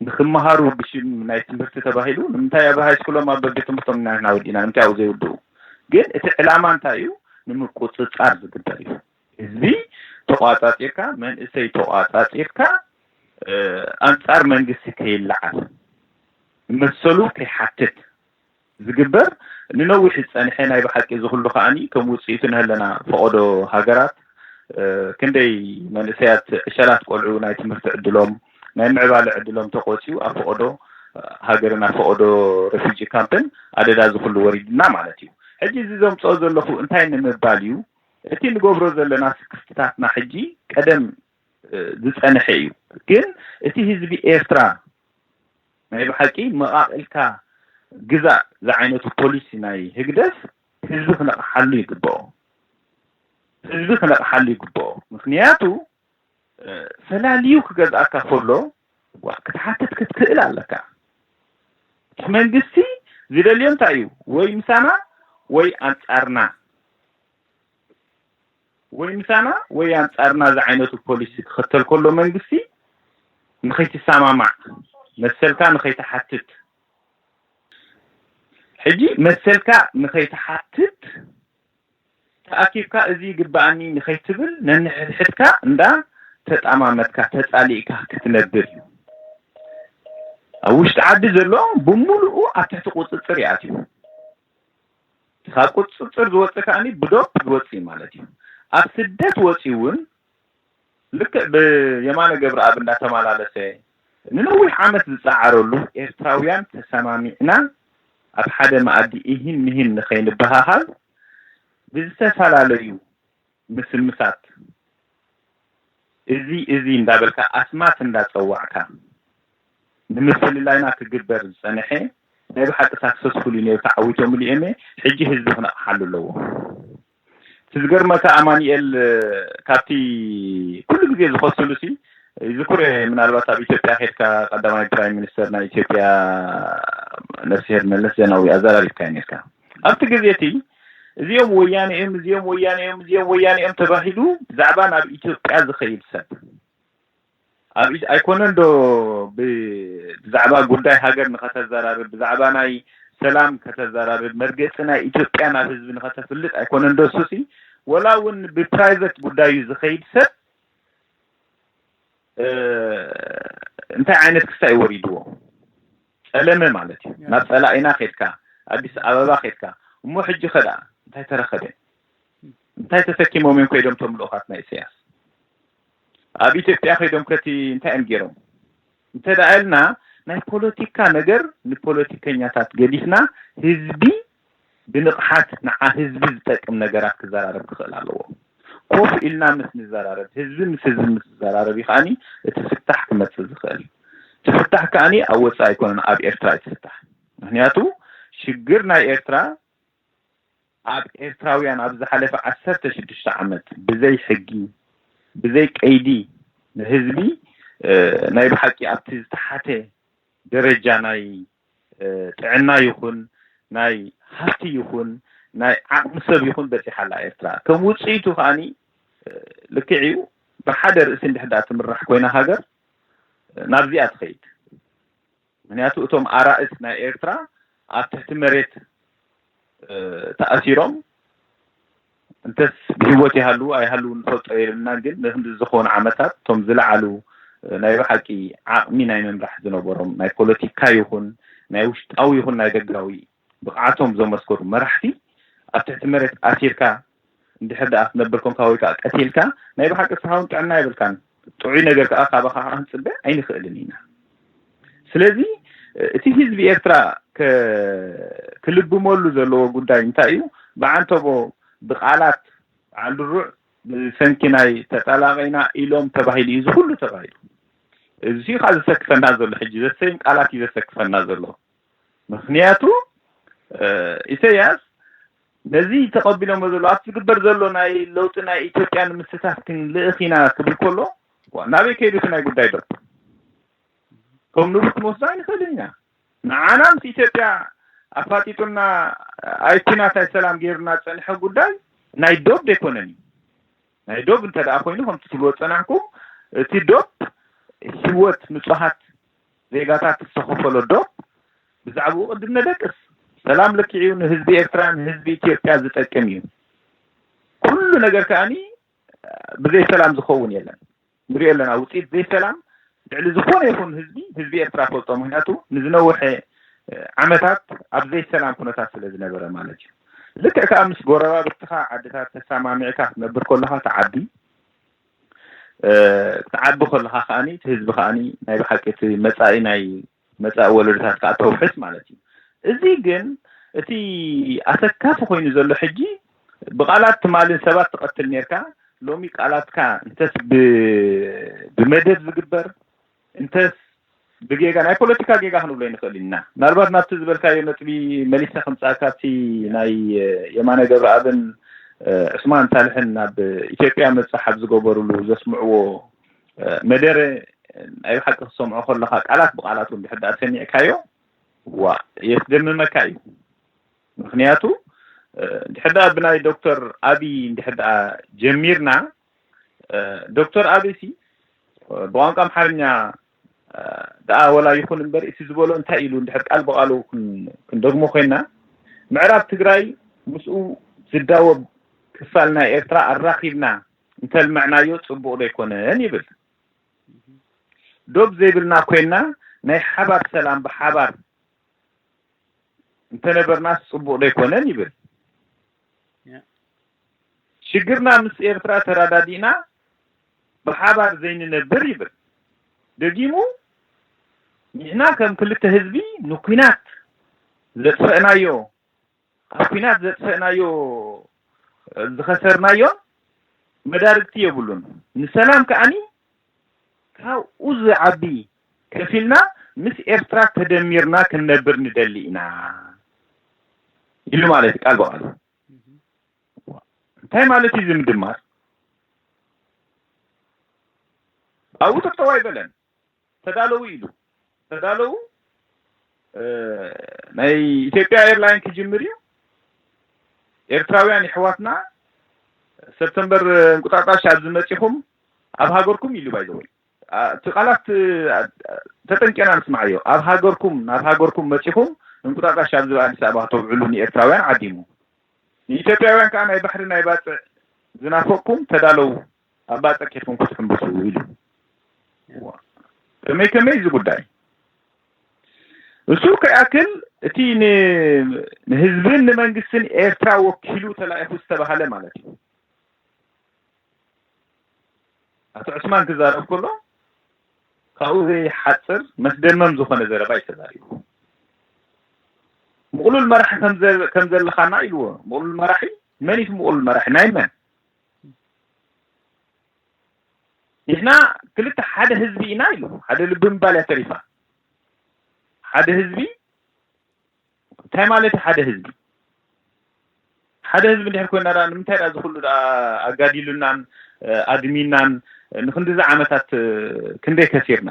ንክመሃሩ ብሽም ናይ ትምህርቲ ተባሂሉ ንምንታይ ኣብ ሃይስኩሎም ኣብ በቤት ትምህርቶም ኢና ንሕና ወዲእና ንምንታይ ኣብኡ ዘይውድኡ? ግን እቲ ዕላማ እንታይ እዩ? ንምቁፅፃር ዝግበር እዩ። ህዝቢ ተቋፃፂርካ መንእሰይ ተቋፃፂርካ ኣንፃር መንግስቲ ከይለዓል መሰሉ ከይሓትት ዝግበር ንነዊሕ ዝፀንሐ ናይ ብሓቂ እዚ ኩሉ ከዓኒ ከም ውፅኢቱ ንህለና ፈቐዶ ሃገራት ክንደይ መንእሰያት ዕሸላት ቆልዑ ናይ ትምህርቲ ዕድሎም ናይ ምዕባለ ዕድሎም ተቆፂኡ ኣብ ፈቐዶ ሃገርና ፈቐዶ ሬፊጂ ካምፕን ኣደዳ እዚ ኩሉ ወሪድና ማለት እዩ። ሕጂ እዚ ዘምፅኦ ዘለኹ እንታይ ንምባል እዩ? እቲ ንገብሮ ዘለና ስክፍትታትና ሕጂ ቀደም ዝፀንሐ እዩ። ግን እቲ ህዝቢ ኤርትራ ናይ ብሓቂ መቓቕልካ ግዛእ ዝዓይነቱ ፖሊሲ ናይ ህግደፍ ህዝቢ ክነቕሓሉ ይግብኦ። ህዝቢ ክነቕሓሉ ይግብኦ። ምክንያቱ ፈላልዩ ክገዝኣካ ከሎ ክትሓትት ክትክእል ኣለካ። እቲ መንግስቲ ዝደልዮ እንታይ እዩ? ወይ ምሳና ወይ ኣንፃርና ወይ ምሳና ወይ ኣንጻርና ዝዓይነቱ ፖሊሲ ክኽተል ከሎ መንግስቲ ንኸይትሰማማዕ መሰልካ ንኸይትሓትት ሕጂ መሰልካ ንኸይትሓትት ተኣኪብካ እዚ ይግበኣኒ ንኸይትብል ነንሕድሕድካ እንዳ ተጣማመትካ ተጻሊእካ ክትነብር እዩ። ኣብ ውሽጢ ዓዲ ዘሎ ብምሉኡ ኣብ ትሕቲ ቁፅፅር ይኣትዩ። ካብ ቁፅፅር ዝወፅእ ከዓኒ ብዶብ ዝወፅእ እዩ ማለት እዩ። ኣብ ስደት ወፂኡ እውን ልክዕ ብየማነ ገብረኣብ እንዳተመላለሰ ንነዊሕ ዓመት ዝፀዓረሉ ኤርትራውያን ተሰማሚዕና ኣብ ሓደ መኣዲ እሂን ምሂን ንኸይንበሃሃል ብዝተፈላለዩ ምስምሳት እዚ እዚ እንዳበልካ ኣስማት እንዳፀዋዕካ ንምፍልላይና ክግበር ዝፀንሐ ናይ ብሓቂ ሳክሰስፉል እዩ ነይሩ ተዓዊቶምሉ እዮም። ሕጂ ህዝቢ ክነቕሓሉ ኣለዎ። እቲ ዝገርመካ ኣማኒኤል ካብቲ ኩሉ ግዜ ዝኸስሉ ሲ ይዝኩር ምናልባት ኣብ ኢትዮጵያ ከድካ ቀዳማይ ፕራይም ሚኒስተር ናይ ኢትዮጵያ ነፍስሄር መለስ ዜናዊ ኣዘራሪብካ ነርካ ኣብቲ ግዜ እቲ እዚኦም ወያነ እዮም እዚኦም ወያነ እዮም እዚኦም ወያነ እዮም ተባሂሉ ብዛዕባ ናብ ኢትዮጵያ ዝኸይድ ሰብ ኣብ ኣይኮነን ዶ ብዛዕባ ጉዳይ ሃገር ንኸተዘራርብ ብዛዕባ ናይ ሰላም ከተዘራርብ መርገፂ ናይ ኢትዮጵያ ናብ ህዝቢ ንኸተፍልጥ ኣይኮነን ዶ እሱሲ ወላ እውን ብፕራይቨት ጉዳዩ ዝኸይድ ሰብ እንታይ ዓይነት ክስታይ ወሪድዎ ፀለመ ማለት እዩ ናብ ፀላኢና ከድካ ኣዲስ ኣበባ ከድካ እሞ ሕጂ ከዳ እንታይ ተረኸበ እንታይ ተሰኪሞም እዮም ከይዶም ቶም ልኡኻት ናይ ኢሳያስ ኣብ ኢትዮጵያ ከይዶም ከቲ እንታይ እዮም ገይሮም እንተ ደኣ ኢልና ናይ ፖለቲካ ነገር ንፖለቲከኛታት ገዲፍና ህዝቢ ብንቕሓት ንዓ ህዝቢ ዝጠቅም ነገራት ክዘራረብ ክኽእል ኣለዎ ኮፍ ኢልና ምስ ንዘራረብ ህዝቢ ምስ ህዝቢ ምስ ዝዘራረብ እዩ ከዓኒ እቲ ፍታሕ ክመፅእ ዝኽእል እቲ ፍታሕ ከዓኒ ኣብ ወፃኢ ኣይኮነን ኣብ ኤርትራ እዩ ፍታሕ ምክንያቱ ሽግር ናይ ኤርትራ ኣብ ኤርትራውያን ኣብ ዝሓለፈ ዓሰርተ ሽዱሽተ ዓመት ብዘይ ሕጊ ብዘይ ቀይዲ ንህዝቢ ናይ ብሓቂ ኣብቲ ዝተሓተ ደረጃ ናይ ጥዕና ይኹን ናይ ሃፍቲ ይኹን ናይ ዓቕሚ ሰብ ይኹን በፂሓ ኣላ ኤርትራ ከም ውፅኢቱ ከዓኒ ልክዕ እዩ ብሓደ ርእሲ እንድሕር ደኣ ትምራሕ ኮይና ሃገር ናብዚኣ ትኸይድ ምክንያቱ እቶም ኣራእስ ናይ ኤርትራ ኣብ ትሕቲ መሬት ተኣሲሮም እንተስ ብህይወት ይሃሉ ኣይሃሉ ንፈልጦ የብልና። ግን ንክንዲ ዝኾኑ ዓመታት እቶም ዝለዓሉ ናይ ብሓቂ ዓቕሚ ናይ ምምራሕ ዝነበሮም ናይ ፖለቲካ ይኹን ናይ ውሽጣዊ ይኹን ናይ ደጋዊ ብቕዓቶም ዘመስከሩ መራሕቲ ኣብ ትሕቲ መሬት ኣሲርካ እንድሕር ደኣ ክትነብር ኮንካ ወይ ከዓ ቀቲልካ ናይ ብሓቂ ስሓውን ጥዕና የብልካን። ጥዑይ ነገር ከዓ ካባኻ ከዓ ክንፅበ ኣይንኽእልን ኢና። ስለዚ እቲ ህዝቢ ኤርትራ ክልብመሉ ዘለዎ ጉዳይ እንታይ እዩ? ብዓንተቦ ብቃላት ዓንድሩዕ ብሰንኪ ናይ ተጠላቂና ኢሎም ተባሂሉ እዩ ዝኩሉ ተባሂሉ። እዚ ከዓ ዘሰክፈና ዘሎ ሕጂ ዘሰይም ቃላት እዩ ዘሰክፈና ዘሎ። ምክንያቱ ኢሰያስ ነዚ ተቐቢሎሞ ዘሎ ኣብቲ ዝግበር ዘሎ ናይ ለውጢ ናይ ኢትዮጵያ ንምስታፍ ክንልእኽ ኢና ክብል ከሎ ናበይ ከይዱ እቲ ናይ ጉዳይ ዶ ከም ንቡር ክንወስዶ ኣይንኽእልን ኢና። ንዓና ምስ ኢትዮጵያ ኣፋጢጡና ኣይ ኩናት ኣይ ሰላም ገይሩና ዝፀንሐ ጉዳይ ናይ ዶብ ዘይኮነን እዩ። ናይ ዶብ እንተ ደኣ ኮይኑ ከምቲ ትብልዎ ዝፀናሕኩም እቲ ዶብ ህይወት ንፁሃት ዜጋታት ዝተኸፈሎ ዶብ ብዛዕባኡ ቅድም ነደቅስ። ሰላም ለኪዑ ንህዝቢ ኤርትራ ንህዝቢ ኢትዮጵያ ዝጠቅም እዩ። ኩሉ ነገር ከኣኒ ብዘይ ሰላም ዝኸውን የለን። ንሪኦ ኣለና ውፅኢት ዘይሰላም ልዕሊ ዝኾነ ይኹን ህዝቢ ህዝቢ ኤርትራ ፈልጦ። ምክንያቱ ንዝነውሐ ዓመታት ኣብ ዘይሰላም ኩነታት ስለ ዝነበረ ማለት እዩ። ልክዕ ከዓ ምስ ጎረባብትኻ ዓድታት ተሰማሚዕካ ክትነብር ከለኻ ትዓቢ። ትዓቢ ከለኻ ከዓኒ እቲ ህዝቢ ከዓኒ ናይ ብሓቂ እቲ መፃኢ ናይ መፃኢ ወለዶታት ከዓ ተውሕስ ማለት እዩ። እዚ ግን እቲ ኣሰካፊ ኮይኑ ዘሎ ሕጂ ብቃላት ትማልን ሰባት ትቐትል ነርካ ሎሚ ቃላትካ እንተስ ብመደብ ዝግበር እንተስ ብጌጋ ናይ ፖለቲካ ጌጋ ክንብሎ ይንኽእል ኢና። ምናልባት ናብቲ ዝበልካዮ ነጥቢ መሊሰ ከምፃእካ እቲ ናይ የማነ ገብረኣብን ዕስማን ሳልሕን ናብ ኢትዮጵያ መፅሓፍ ዝገበሩሉ ዘስምዕዎ መደረ ናይ ብሓቂ ክሰምዖ ከለካ ቃላት ብቃላት እውን ድሕር ዳኣ ሰሚዕካዮ ዋ የስደምመካ እዩ። ምክንያቱ እንድሕር ዳኣ ብናይ ዶክተር ኣብይ እንድሕር ዳኣ ጀሚርና ዶክተር ኣብይ ሲ ብቋንቋ ኣምሓርኛ ደኣ ወላ ይኹን እምበር እቲ ዝበሎ እንታይ ኢሉ እንድሕር ቃል ብቃሉ ክንደግሞ ኮይና ምዕራብ ትግራይ ምስኡ ዝዳወብ ክፋል ናይ ኤርትራ ኣራኺብና እንተልመዕናዮ ፅቡቕ ዶ ኣይኮነን ይብል። ዶብ ዘይብልና ኮይና ናይ ሓባር ሰላም ብሓባር እንተነበርናስ ፅቡቕ ዶ ኣይኮነን ይብል። ሽግርና ምስ ኤርትራ ተረዳዲእና ብሓባር ዘይንነብር ይብል። ደጊሙ ንሕና ከም ክልተ ህዝቢ ንኩናት ዘጥፈእናዮ ካብ ኩናት ዘጥፈእናዮ ዝኸሰርናዮን መዳርግቲ የብሉን። ንሰላም ከኣኒ ካብኡ ዝዓቢ ከፊልና ምስ ኤርትራ ተደሚርና ክንነብር ንደሊ ኢና ኢሉ ማለት እዩ ቃል ብቃል። እንታይ ማለት እዩ እዚ ምድማር? ኣብኡ ጠጠው ኣይበለን። ተዳለዉ ኢሉ ተዳለዉ ናይ ኢትዮጵያ ኤርላይን ክጅምር እዩ። ኤርትራውያን ይሕዋትና ሰፕተምበር እንቁጣጣሽ ኣብዚ መፂኹም ኣብ ሃገርኩም ኢሉ ባይዘወይ እቲ ቃላት ተጠንቀና ንስማዓዮ። ኣብ ሃገርኩም ናብ ሃገርኩም መፂኹም እንቁጣጣሽ ኣብዚ ኣዲስ ኣበባ ከተውዕሉ ንኤርትራውያን ዓዲሙ። ንኢትዮጵያውያን ከዓ ናይ ባሕሪ ናይ ባፅዕ ዝናፈቅኩም ተዳለዉ ኣብ ባፅዕ ኬድኩም ክትሕምብሱ ኢሉ። ከመይ ከመይ እዚ ጉዳይ እሱ ከይኣክል እቲ ንህዝብን ንመንግስትን ኤርትራ ወኪሉ ተላኢኹ ዝተባሃለ ማለት እዩ። ኣቶ ዕስማን ክዛረብ ከሎ ካብኡ ዘይሓፅር መስደመም ዝኾነ ዘረባ እዩ ተዛሪቡ። ምቕሉል መራሒ ከም ዘለኻና ኢልዎ። ምቕሉል መራሒ መን እዩ? ምቕሉል መራሒ ናይ መን? ንሕና ክልተ ሓደ ህዝቢ ኢና ኢሉ። ሓደ ልቢ ምባል እያ ተሪፋ። ሓደ ህዝቢ እንታይ ማለት ሓደ ህዝቢ ሓደ ህዝቢ እንድሕር ኮይና ዳ ንምንታይ ዳ ዝኩሉ ዳ ኣጋዲሉናን ኣድሚናን ንክንድዚ ዓመታት ክንደይ ከሲርና?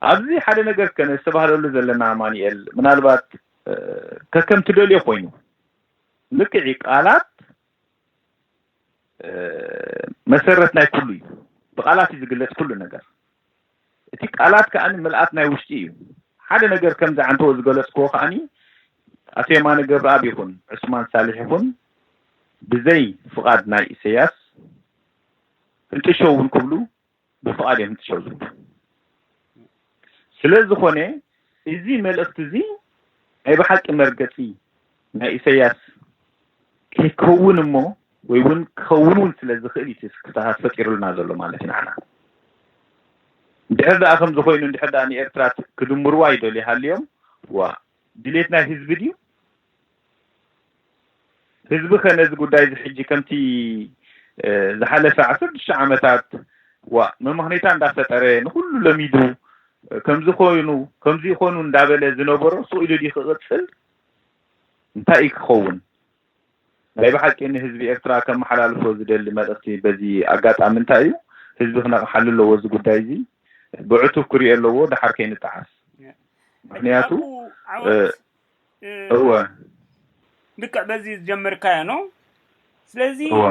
ኣብዚ ሓደ ነገር ከነስተባህለሉ ዘለና ኣማኑኤል፣ ምናልባት ከከም ትደልዮ ኮይኑ ልክዕ ቃላት መሰረት ናይ ኩሉ እዩ። ብቃላት እዩ ዝግለፅ ኩሉ ነገር። እቲ ቃላት ከዓኒ ምልኣት ናይ ውሽጢ እዩ። ሓደ ነገር ከምዚ ዓንተዎ ዝገለፅክዎ ከዓኒ ኣቶ የማነ ገብረኣብ ይኹን ዑስማን ሳልሕ ይኹን ብዘይ ፍቓድ ናይ ኢሰያስ ህንጥሾ እውን ክብሉ ብፍቓድ እዮም ህንጥሾ ዝብሉ። ስለ ዝኾነ እዚ መልእኽቲ እዚ ናይ ብሓቂ መርገፂ ናይ ኢሰያስ ከይከውን እሞ ወይ እውን ክኸውን እውን ስለ ዝኽእል እዩ እቲ ክፍተታት ፈጢሩልና ዘሎ ማለት እዩ ንዓና። እንድሕር ደኣ ከምዚ ኮይኑ እንድሕር ደኣ ንኤርትራ ክድምርዋ ይደልዩ ሃልዮም ዋ ድሌት ናይ ህዝቢ ድዩ? ህዝቢ ከ ነዚ ጉዳይ እዚ ሕጂ ከምቲ ዝሓለፈ ዓሰርተ ሽዱሽተ ዓመታት ዋ መመኽነይታ እንዳፈጠረ ንኹሉ ለሚዱ ከምዚ ኮይኑ ከምዚ ይኾኑ እንዳበለ ዝነበሮ ስቕ ኢሉ ድዩ ክቕፅል? እንታይ እዩ ክኸውን? ናይ ብሓቂ ንህዝቢ ኤርትራ ከመሓላልፎ ዝደሊ መልእኽቲ በዚ ኣጋጣሚ እንታይ እዩ? ህዝቢ ክነቕሓሉ ኣለዎ እዚ ጉዳይ እዚ ብዕቱብ ክሪኦ ኣለዎ ድሓር ከይንጠዓስ። ምኽንያቱ እወ ልክዕ በዚ ዝጀመርካዮ ነው። ስለዚ እወ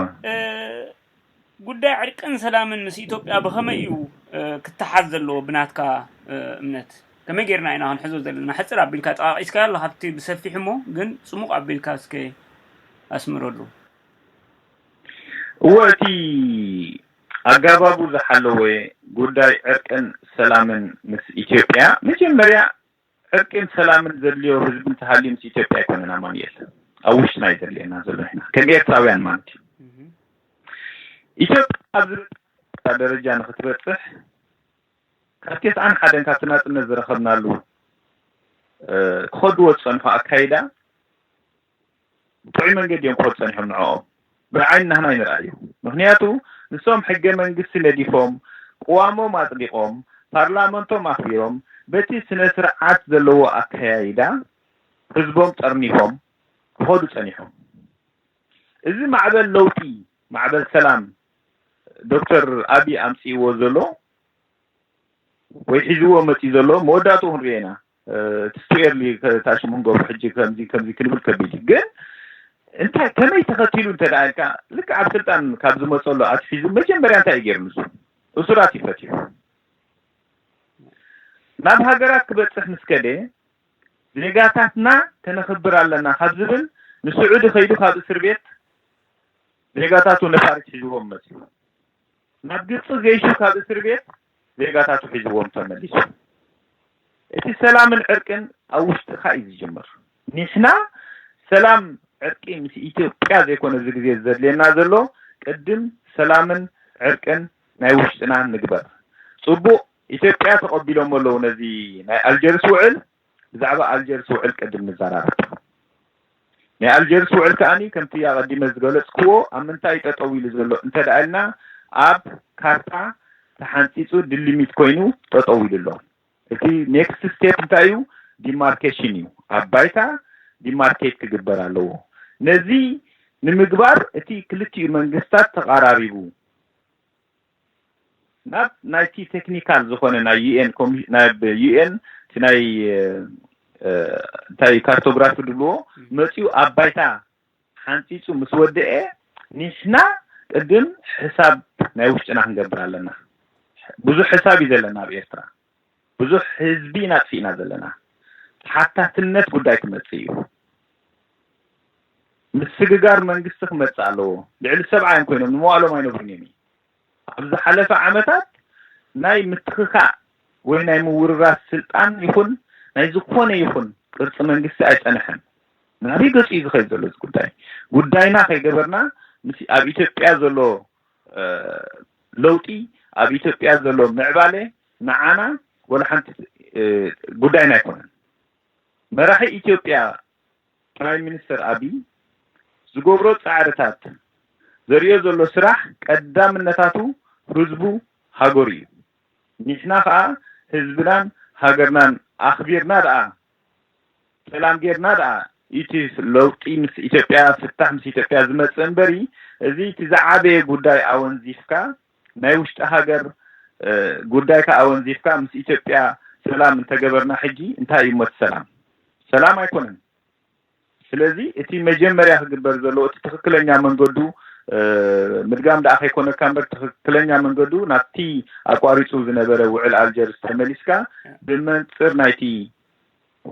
ጉዳይ ዕርቅን ሰላምን ምስ ኢትዮጵያ ብኸመይ እዩ ክተሓዝ ዘለዎ ብናትካ እምነት? ከመይ ጌርና ኢና ክንሕዞ ዘለና? ሕፅር ኣቢልካ ጠቃቂስካዮ ኣለካ ኣብቲ ብሰፊሕ እሞ ግን ፅሙቕ ኣቢልካ እስከ ኣስምረሉ። እወ እቲ ኣጋባቡ ዝሓለወ ጉዳይ ዕርቅን ሰላምን ምስ ኢትዮጵያ መጀመርያ ዕርቅን ሰላምን ዘድልዮ ህዝቢ እንተሃልዩ ምስ ኢትዮጵያ ኣይኮነን ኣማኑኤል። ኣብ ውሽጥና እዩ ዘድልየና ዘሎ ንሕና ከም ኤርትራውያን ማለት እዩ። ኢትዮጵያ ኣብ ዝበፅሓ ደረጃ ንክትበፅሕ ካብ ተስዓን ሓደን ካብቲ ናፅነት ዝረኸብናሉ ክኸድዎ ዝፀንሑ ኣካይዳ ብጥዑይ መንገዲ እዮም ክኸዱ ፀኒሖም ንዕኦም ብዓይኒ ናህና ይንርኣዩ። ምክንያቱ ንሶም ሕገ መንግስቲ ነዲፎም፣ ቅዋሞም ኣፅዲቖም፣ ፓርላመንቶም ኣኽቢሮም በቲ ስነ ስርዓት ዘለዎ ኣከያይዳ ህዝቦም ጠርኒፎም ክኸዱ ፀኒሖም። እዚ ማዕበል ለውጢ ማዕበል ሰላም ዶክተር ኣብይ ኣምፅእዎ ዘሎ ወይ ሒዝዎ መፅኡ ዘሎ መወዳእትኡ ክንሪኦ ኢና። ትስቱ ኤርሊ ታሽሙ ንገብሮ ሕጂ ከምዚ ከምዚ ክንብል ከቢድ እዩ። ግን እንታይ ከመይ ተኸቲሉ እንተ ደኣ ኢልካ ልክዕ ኣብ ስልጣን ካብ ዝመፀሉ ኣትሒዙ መጀመርያ እንታይ እዩ ገይሩ ንሱ እሱራት እዩ ፈትሑ። ናብ ሃገራት ክበፅሕ ምስ ከደ ዜጋታትና ከነኽብር ኣለና ካብ ዝብል ንስዑዲ ከይዱ ካብ እስር ቤት ዜጋታቱ ነፋሪት ሒዝዎም መፅኡ። ናብ ግብፂ ገይሹ ካብ እስር ቤት ዜጋታቱ ሒዝዎም ተመሊሱ። እቲ ሰላምን ዕርቅን ኣብ ውሽጥኻ እዩ ዝጅምር። ንሕና ሰላም ዕርቂ ምስ ኢትዮጵያ ዘይኮነ እዚ ግዜ ዘድልየና ዘሎ ቅድም ሰላምን ዕርቅን ናይ ውሽጥና ንግበር። ፅቡቕ ኢትዮጵያ ተቐቢሎም ኣለዉ ነዚ ናይ ኣልጀርስ ውዕል። ብዛዕባ ኣልጀርስ ውዕል ቅድም ንዘራረብ። ናይ ኣልጀርስ ውዕል ከኣ ከምቲ ኣቐዲመ ዝገለጽክዎ ኣብ ምንታይ ጠጠው ኢሉ ዘሎ እንተ ደኣ ኢልና ኣብ ካርታ ተሓንጺጹ ድልሚት ኮይኑ ጠጠው ኢሉ ኣሎ። እቲ ኔክስት ስቴፕ እንታይ እዩ? ዲማርኬሽን እዩ። ኣብ ባይታ ዲማርኬት ክግበር ኣለዎ። ነዚ ንምግባር እቲ ክልቲኡ መንግስታት ተቓራሪቡ ናብ ናይቲ ቴክኒካል ዝኾነ ናይ ዩኤን ኮሚ- ናብ ዩኤን እቲ ናይ እ፣ እንታይ ካርቶግራፊ ድብልዎ መፂኡ ኣብ ባይታ ሓንፂፁ ምስ ወደኤ ንሕና ቅድም ሕሳብ ናይ ውሽጥና ክንገብር ኣለና። ብዙሕ ሕሳብ እዩ ዘለና ኣብ ኤርትራ። ብዙሕ ህዝቢ ኢና ኣጥፊእና ዘለና። ተሓታትነት ጉዳይ ክመፅእ እዩ። ምስግጋር መንግስቲ ክመፅእ ኣለዎ። ልዕሊ ሰብዓ እዮም ኮይኖም ንመዋእሎም ኣይነብሩን እዮም። ኣብ ዝሓለፈ ዓመታት ናይ ምትኽኻእ ወይ ናይ ምውርራስ ስልጣን ይኹን ናይ ዝኾነ ይኹን ቅርፂ መንግስቲ ኣይፀንሐን። ናበይ ገፁ እዩ ዝኸይድ ዘሎ እዚ ጉዳይ? ጉዳይና ከይገበርና ምስ ኣብ ኢትዮጵያ ዘሎ ለውጢ ኣብ ኢትዮጵያ ዘሎ ምዕባለ ንዓና ወላ ሓንቲ ጉዳይና ኣይኮነን። መራሒ ኢትዮጵያ ፕራይም ሚኒስተር ኣብይ ዝገብሮ ፃዕርታት ዘርእዮ ዘሎ ስራሕ ቀዳምነታቱ ህዝቡ ሃገሩ እዩ። ንሕና ከዓ ህዝብናን ሃገርናን ኣኽቢርና ደኣ ሰላም ጌርና ደኣ እቲ ለውጢ ምስ ኢትዮጵያ ፍታሕ ምስ ኢትዮጵያ ዝመፅእ እምበሪ እዚ እቲ ዝዓበየ ጉዳይ ኣወንዚፍካ ናይ ውሽጢ ሃገር ጉዳይካ ኣወንዚፍካ ምስ ኢትዮጵያ ሰላም እንተገበርና ሕጂ እንታይ እዩ ሞት ሰላም? ሰላም ኣይኮነን። ስለዚ እቲ መጀመርያ ክግበር ዘለዎ እቲ ትኽክለኛ መንገዱ ምድጋም ደኣ ከይኮነካ እምበር ትኽክለኛ መንገዱ ናብቲ ኣቋሪፁ ዝነበረ ውዕል ኣልጀርስ ተመሊስካ ብመንፅር ናይቲ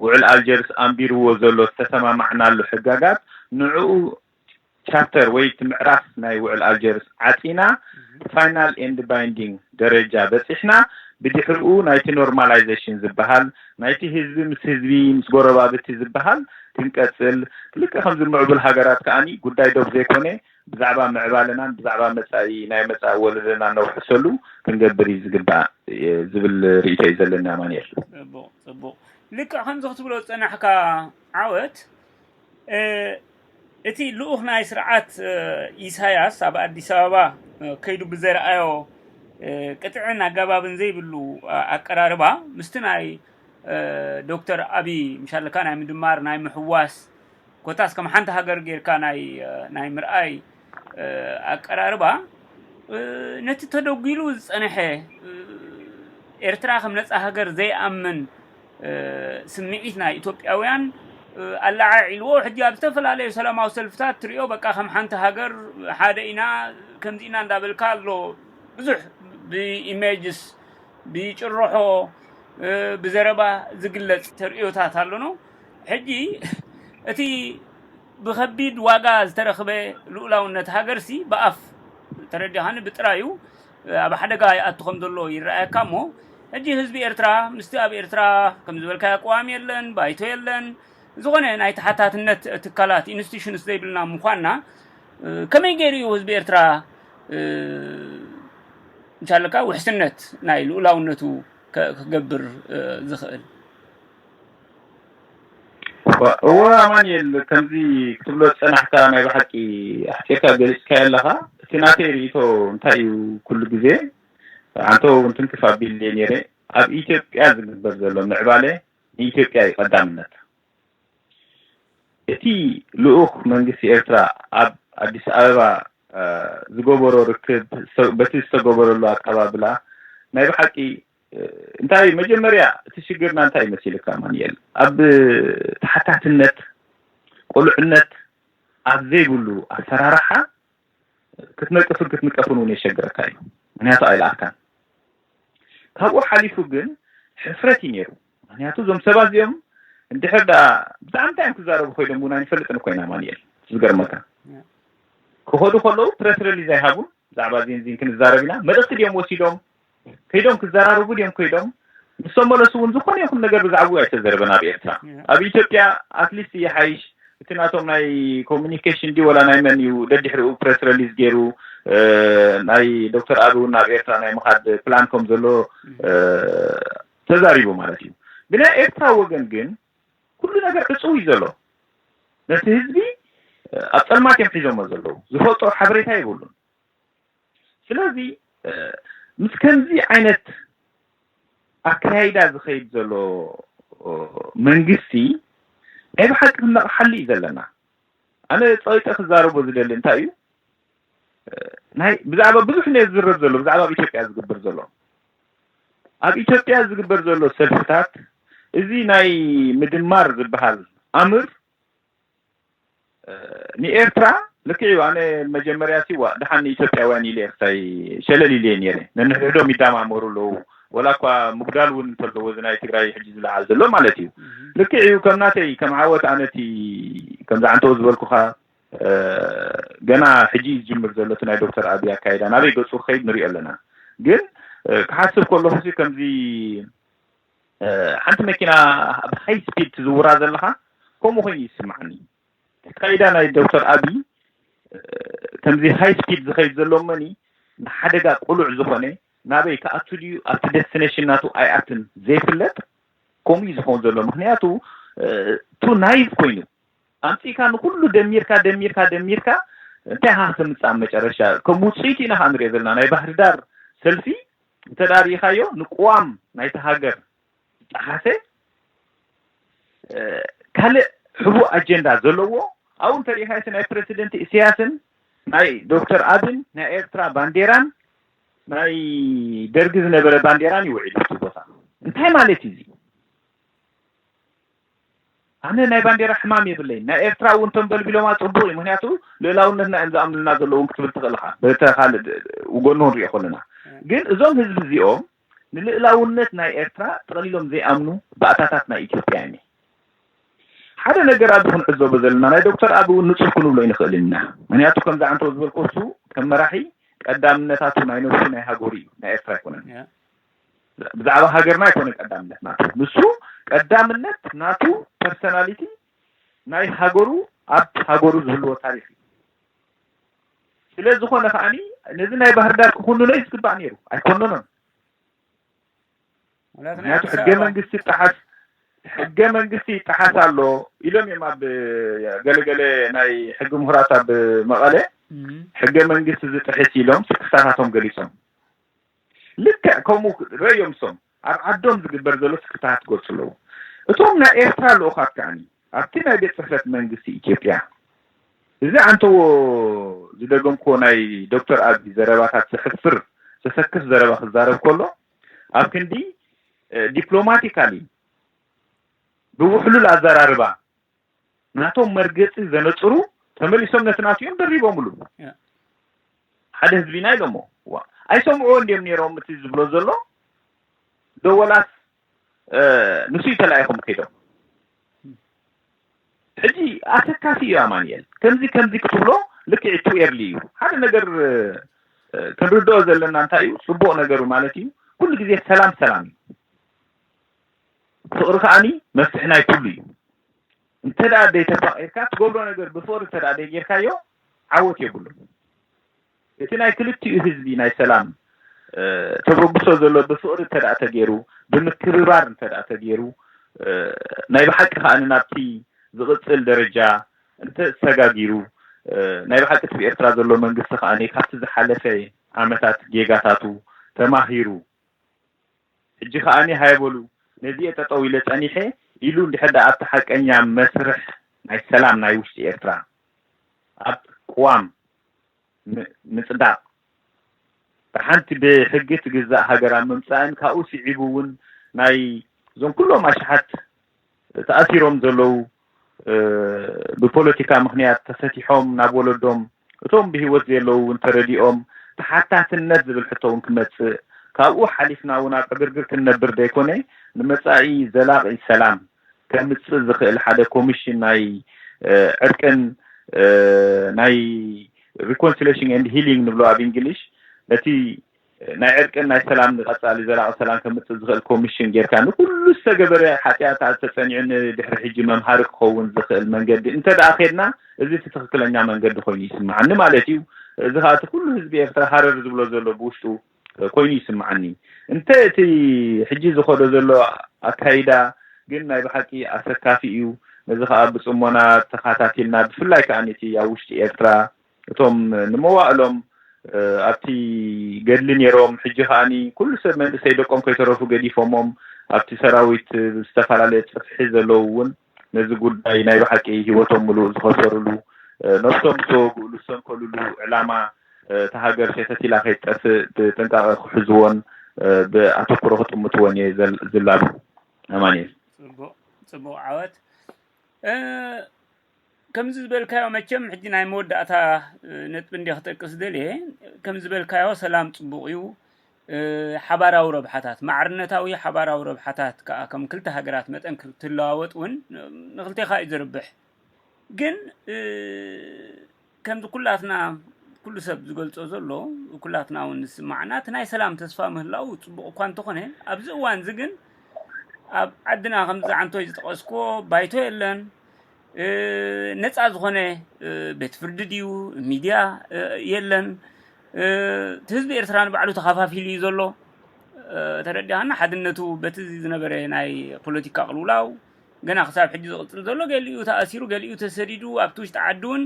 ውዕል ኣልጀርስ ኣንቢርዎ ዘሎ ዝተሰማማዕናሉ ሕጋጋት ንዕኡ ቻፕተር ወይ እቲ ምዕራፍ ናይ ውዕል ኣልጀርስ ዓፂና ፋይናል ኤንድ ባይንዲንግ ደረጃ በፂሕና ብድሕሪኡ ናይቲ ኖርማላይዜሽን ዝበሃል ናይቲ ህዝቢ ምስ ህዝቢ ምስ ጎረባብቲ ዝበሃል ክንቀፅል ልክዕ ከምዚ ምዕቡል ሃገራት ከዓኒ ጉዳይ ዶብ ዘይኮነ ብዛዕባ ምዕባለናን ብዛዕባ መፃኢ ናይ መፃኢ ወለደና ነውሕሰሉ ክንገብር እዩ ዝግባእ ዝብል ርእይቶ እዩ ዘለኒ ኣማንኤል። ፅቡቕ ፅቡቕ። ልክዕ ከምዚ ክትብሎ ዝፀናሕካ ዓወት እቲ ልኡኽ ናይ ስርዓት ኢሳያስ ኣብ ኣዲስ ኣበባ ከይዱ ብዘረኣዮ ቅጥዕን ኣገባብን ዘይብሉ ኣቀራርባ ምስቲ ናይ ዶክተር ኣብይ ምሻለካ ናይ ምድማር ናይ ምሕዋስ ኮታስ ከም ሓንቲ ሃገር ጌርካ ናይ ናይ ምርኣይ ኣቀራርባ ነቲ ተደጒሉ ዝጸንሐ ኤርትራ ከም ነጻ ሃገር ዘይኣምን ስምዒት ናይ ኢትዮጵያውያን ኣለዓዒልዎ። ሕጂ ኣብ ዝተፈላለዩ ሰላማዊ ሰልፍታት ትሪኦ በቃ ከም ሓንቲ ሃገር ሓደ ኢና ከምዚ ኢና እንዳበልካ ኣሎ ብዙሕ ብኢሜጅስ ብጭርሖ ብዘረባ ዝግለጽ ተርእዮታት ኣሎ ነው። ሕጂ እቲ ብኸቢድ ዋጋ ዝተረኽበ ልኡላውነት ሃገርሲ ብኣፍ ተረዲኻኒ ብጥራዩ ኣብ ሓደጋ ይኣቱ ከም ዘሎ ይረኣየካ እሞ ሕጂ ህዝቢ ኤርትራ ምስቲ ኣብ ኤርትራ ከም ዝበልካዮ ቅዋም የለን፣ ባይቶ የለን፣ ዝኾነ ናይ ተሓታትነት ትካላት ኢንስቲቱሽንስ ዘይብልና ምዃንና ከመይ ገይሩ እዩ ህዝቢ ኤርትራ እንሻለካ ውሕስነት ናይ ልኡላውነቱ ክገብር ዝኽእል? እወ ኣማንኤል ከምዚ ክትብሎ ዝፀናሕካ ናይ ብሓቂ ኣሕፂርካ ገሊፅካዮ ኣለኻ። እቲ ናተይ ርእይቶ እንታይ እዩ ኩሉ ግዜ ኣንተ እውን ትንክፍ ኣቢለ ነይረ ኣብ ኢትዮጵያ ዝግበር ዘሎ ምዕባለ ንኢትዮጵያ እዩ ቀዳምነት። እቲ ልኡኽ መንግስቲ ኤርትራ ኣብ ኣዲስ ኣበባ ዝገበሮ ርክብ በቲ ዝተገበረሉ ኣቀባብላ ናይ ብሓቂ እንታይ መጀመርያ እቲ ሽግርና እንታይ መሲልካ ማንኤል ኣብ ተሓታትነት ቁልዕነት ኣብ ዘይብሉ ኣሰራርሓ ክትነቅፍን ክትንቀፍን እውን የሸግረካ እዩ ምክንያቱ ኣይልኣካን ካብኡ ሓሊፉ ግን ሕፍረት እዩ ነይሩ ምክንያቱ እዞም ሰባት እዚኦም እንድሕር ዳ ብዛዕባ እንታይ እዮም ክዛረቡ ኮይዶም እውን ኣይንፈልጥን ኮይና ማንኤል ዝገርመካ ክኸዱ ከለዉ ፕረስ ሪሊዝ ኣይሃቡን ብዛዕባ ዜንዚን ክንዛረብ ኢና መልእክቲ ድዮም ወሲዶም ከይዶም ክዘራረቡ ድዮም ከይዶም ምስ ተመለሱ እውን ዝኾነ ይኹን ነገር ብዛዕባኡ ኣይተዘረበን ኣብ ኤርትራ ኣብ ኢትዮጵያ ኣትሊስት ይሓይሽ እቲ ናቶም ናይ ኮሚኒኬሽን ድዩ ወላ ናይ መን እዩ ደድሕሪኡ ፕረስ ሪሊዝ ገይሩ ናይ ዶክተር ኣቢ እውን ናብ ኤርትራ ናይ ምኻድ ፕላን ከም ዘሎ ተዛሪቡ ማለት እዩ ብናይ ኤርትራ ወገን ግን ኩሉ ነገር ዕፅው እዩ ዘሎ ነቲ ህዝቢ ኣብ ፀልማት እዮም ሒዞሞ ዘለዉ ዝፈልጦ ሓበሬታ የብሉን ስለዚ ምስ ከምዚ ዓይነት ኣካያይዳ ዝኸይድ ዘሎ መንግስቲ ናይ ብሓቂ ክነቕሓሉ እዩ ዘለና ኣነ ፀይጠ ክዛረቦ ዝደሊ እንታይ እዩ ናይ ብዛዕባ ብዙሕ ነ ዝዝረብ ዘሎ ብዛዕባ ኣብ ኢትዮጵያ ዝግበር ዘሎ ኣብ ኢትዮጵያ ዝግበር ዘሎ ሰልፍታት እዚ ናይ ምድማር ዝበሃል ኣምር ንኤርትራ ልክዕ እዩ ኣነ መጀመርያ ሲዋ ድሓን ንኢትዮጵያውያን ኢለ ክሳይ ሸለል ኢለ ነረ ነንሕድሕዶም ይዳማመሩ ኣለዉ ወላ እኳ ምጉዳል እውን እንተለዎ እዚ ናይ ትግራይ ሕጂ ዝለዓል ዘሎ ማለት እዩ ልክዕ እዩ ከም ናተይ ከም ዓወት ኣነቲ ከምዚ ዓንተው ዝበልኩኻ ገና ሕጂ እዩ ዝጅምር ዘሎ እቲ ናይ ዶክተር ኣብይ ኣካይዳ ናበይ ገፁ ክኸይድ ንሪኦ ኣለና ግን ክሓስብ ከለኹ ከምዚ ሓንቲ መኪና ኣብ ሃይ ስፒድ ትዝውራ ዘለኻ ከምኡ ኮይኑ ይስማዓኒ ኣካይዳ ናይ ዶክተር ኣብይ ከምዚ ሃይ ስፒድ ዝኸይድ ዘሎ መኒ ንሓደጋ ቁሉዕ ዝኾነ ናበይ ክኣቱ ድዩ ኣብቲ ደስቲኔሽን ናቱ ኣይኣትን ዘይፍለጥ ከምኡ እዩ ዝኸውን ዘሎ ምክንያቱ ቱ ናይቭ ኮይኑ ኣምፂእካ ንኩሉ ደሚርካ ደሚርካ ደሚርካ እንታይ ካ ክምፃእ መጨረሻ ከም ውፅኢቱ ኢና ከዓ ንሪኦ ዘለና ናይ ባህርዳር ሰልፊ እንተዳ ርኢካዮ ንቅዋም ናይቲ ሃገር ዝጠሓሰ ካልእ ሕቡእ ኣጀንዳ ዘለዎ ኣብኡ እንተሪኢካዮ ናይ ፕረሲደንት ኢሳያስን ናይ ዶክተር ኣብን ናይ ኤርትራ ባንዴራን ናይ ደርጊ ዝነበረ ባንዴራን ይውዒሉ እቲ ቦታ እንታይ ማለት እዩ ኣነ ናይ ባንዴራ ሕማም የብለይ ናይ ኤርትራ እውን ተንበልቢሎማ ፅቡቅ እዩ ምክንያቱ ልእላውነትና እዮም ዝኣምኑልና ዘለውን ክትብል ትኽእል ኢኻ በተ ካልእ ጎኑ ንሪኦ ከለና ግን እዞም ህዝቢ እዚኦም ንልእላውነት ናይ ኤርትራ ጠቕሊሎም ዘይኣምኑ ባእታታት ናይ ኢትዮጵያ እዮም ሓደ ነገር ኣብዚ ክንዕዘቦ ዘለና፣ ናይ ዶክተር ኣቢ እውን ንጹር ክንብሎ ኣይንኽእልን ኢና። ምክንያቱ ከምዚ ዓንተው ዝበልኮ፣ እሱ ከም መራሒ ቀዳምነታቱ ናይ ነብሱ ናይ ሃገሩ እዩ፣ ናይ ኤርትራ ኣይኮነን። ብዛዕባ ሃገርና ኣይኮነን ቀዳምነት ናቱ። ንሱ ቀዳምነት ናቱ ፐርሰናሊቲ ናይ ሃገሩ፣ ኣብ ሃገሩ ዝህልዎ ታሪኽ እዩ። ስለ ዝኾነ ከዓኒ ነዚ ናይ ባህር ዳር ክኹንኖ እዩ ዝግባእ ነይሩ። ኣይኮነኖን። ምክንያቱ ሕገ መንግስቲ ይጠሓስ፣ ሕገ መንግስቲ ይጠሓስ ኣሎ ኢሎም እዮም ኣብ ገለገለ ናይ ሕጊ ምሁራት ኣብ መቐለ። ሕገ መንግስቲ ዝጥሕስ ኢሎም ስክፍታታቶም ገሊጾም። ልክዕ ከምኡ ረእዮም ሶም ኣብ ዓዶም ዝግበር ዘሎ ስክፍታታት ክገልጹ ኣለዎም። እቶም ናይ ኤርትራ ልኡኻት ከዓኒ ኣብቲ ናይ ቤት ጽሕፈት መንግስቲ ኢትዮጵያ እዚ ኣንተዎ ዝደገምክዎ ናይ ዶክተር ኣቢ ዘረባታት ዘሕፍር ዘሰክፍ ዘረባ ክዛረብ ከሎ ኣብ ክንዲ ዲፕሎማቲካሊ ብውሕሉል ኣዘራርባ ናቶም መርገፂ ዘነፅሩ ተመሊሶም ነቲ ናቱ እዮም ደሪቦምሉ። ሓደ ህዝቢና ኢሎሞ። ዋ፣ ኣይሰምዕዎ እንዲዮም ነይሮም እቲ ዝብሎ ዘሎ ደወላት ንሱ እዩ ተላኢኹም ከይዶም። ሕጂ ኣሰካፊ እዩ ኣማንኤል። ከምዚ ከምዚ ክትብሎ ልክዕ ቱ ኤርሊ እዩ። ሓደ ነገር ክንርድኦ ዘለና እንታይ እዩ፣ ፅቡቕ ነገሩ ማለት እዩ፣ ኩሉ ግዜ ሰላም ሰላም እዩ። ፍቕሪ ከዓኒ መፍትሒ ናይ ኩሉ እዩ። እንተ ደኣ ዘይተፋቒርካ ትገብሮ ነገር ብፍቕሪ እንተ ደኣ ዘይጌርካዮ ዓወት የብሉን። እቲ ናይ ክልቲኡ ህዝቢ ናይ ሰላም ተበግሶ ዘሎ ብፍቕሪ እንተ ደኣ ተገይሩ፣ ብምክብባር እንተ ደኣ ተገይሩ፣ ናይ ብሓቂ ከዓኒ ናብቲ ዝቕጽል ደረጃ እንተ ሰጋጊሩ፣ ናይ ብሓቂ እቲ ብኤርትራ ዘሎ መንግስቲ ከዓኒ ካብቲ ዝሓለፈ ዓመታት ጌጋታቱ ተማሂሩ፣ ሕጂ ከዓኒ ሃየ በሉ ነዚ እየ ጠጠው ኢለ ጸኒሐ ኢሉ እንድሕር ደኣ ኣብቲ ሓቀኛ መስርሕ ናይ ሰላም ናይ ውሽጢ ኤርትራ ኣብ ቅዋም ምጽዳቕ፣ ብሓንቲ ብሕጊ ትግዛእ ሃገር ኣብ ምምጻእን ካብኡ ስዒቡ እውን ናይ እዞም ኩሎም ኣሽሓት ተኣሲሮም ዘለዉ ብፖለቲካ ምኽንያት ተፈቲሖም ናብ ወለዶም እቶም ብህይወት ዘለዉ እውን ተረዲኦም ተሓታትነት ዝብል ሕቶ እውን ክመጽእ ካብኡ ሓሊፍና እውን ኣብ ዕግርግር ክንነብር ዘይኮነ ንመጻኢ ዘላቒ ሰላም ከምጽእ ዝኽእል ሓደ ኮሚሽን ናይ ዕርቅን ናይ reconciliation and healing ንብሎ ኣብ እንግሊሽ ነቲ ናይ ዕርቅን ናይ ሰላም ንቐጻሊ ዘላቒ ሰላም ከምጽእ ዝኽእል ኮሚሽን ጌርካ ንኩሉ ዝተገበረ ሓጢኣታት ተጸኒዑ ንድሕሪ ሕጂ መምሃሪ ክኸውን ዝኽእል መንገዲ እንተ ደኣ ኸድና እዚ እቲ ትኽክለኛ መንገዲ ኮይኑ ይስምዓኒ ማለት እዩ። እዚ ኸዓ እቲ ኩሉ ህዝቢ ኤርትራ ሃረር ዝብሎ ዘሎ ብውሽጡ ኮይኑ ይስምዓኒ። እንተ እቲ ሕጂ ዝኸዶ ዘሎ ኣካይዳ ግን ናይ ብሓቂ ኣሰካፊ እዩ። ነዚ ኸዓ ብጽሞና ተኸታቲልና ብፍላይ ከኣ እቲ ኣብ ውሽጢ ኤርትራ እቶም ንመዋእሎም ኣብቲ ገድሊ ነይሮም ሕጂ ከዓኒ ኩሉ ሰብ መንእሰይ ደቆም ከይተረፉ ገዲፎሞም ኣብቲ ሰራዊት ዝተፈላለየ ጽፍሒ ዘለዉ እውን ነዚ ጉዳይ ናይ ብሓቂ ህይወቶም ምሉእ ዝኸሰሩሉ ነብሶም ዝተወግእሉ ዝሰንከሉሉ ዕላማ እታ ሃገር ሸተት ኢላ ከይትጠፍእ ብጥንቃቐ ክሕዝዎን ብኣተኩሮ ክጥምትዎን እየ ዝላቡ። ኣማኒኤል። ጽቡቕ ዓወት። ከምዚ ዝበልካዮ መቸም ሕጂ ናይ መወዳእታ ነጥቢ እንዲ ክጠቅስ ደልየ። ከምዚ ዝበልካዮ ሰላም ጽቡቕ እዩ። ሓባራዊ ረብሓታት፣ ማዕርነታዊ ሓባራዊ ረብሓታት ከኣ ከም ክልተ ሃገራት መጠን ክትለዋወጥ እውን ንክልቴኻ እዩ ዝርብሕ። ግን ከምዚ ኩላትና ኩሉ ሰብ ዝገልጾ ዘሎ ኩላትና እውን ንስማዕና እቲ ናይ ሰላም ተስፋ ምህላው ጽቡቕ እኳ እንተኾነ ኣብዚ እዋን እዚ ግን ኣብ ዓድና ከምዚ ዓንቶይ ዝጠቐስክዎ ባይቶ የለን። ነፃ ዝኾነ ቤት ፍርዲ ድዩ ሚድያ የለን። እቲ ህዝቢ ኤርትራ ንባዕሉ ተኸፋፊሉ እዩ ዘሎ። ተረዲኻና ሓድነቱ በቲ ዝነበረ ናይ ፖለቲካ ቅልውላው ገና ክሳብ ሕጂ ዝቕፅል ዘሎ ገሊኡ ተኣሲሩ ገሊኡ ተሰዲዱ ኣብቲ ውሽጢ ዓዲ እውን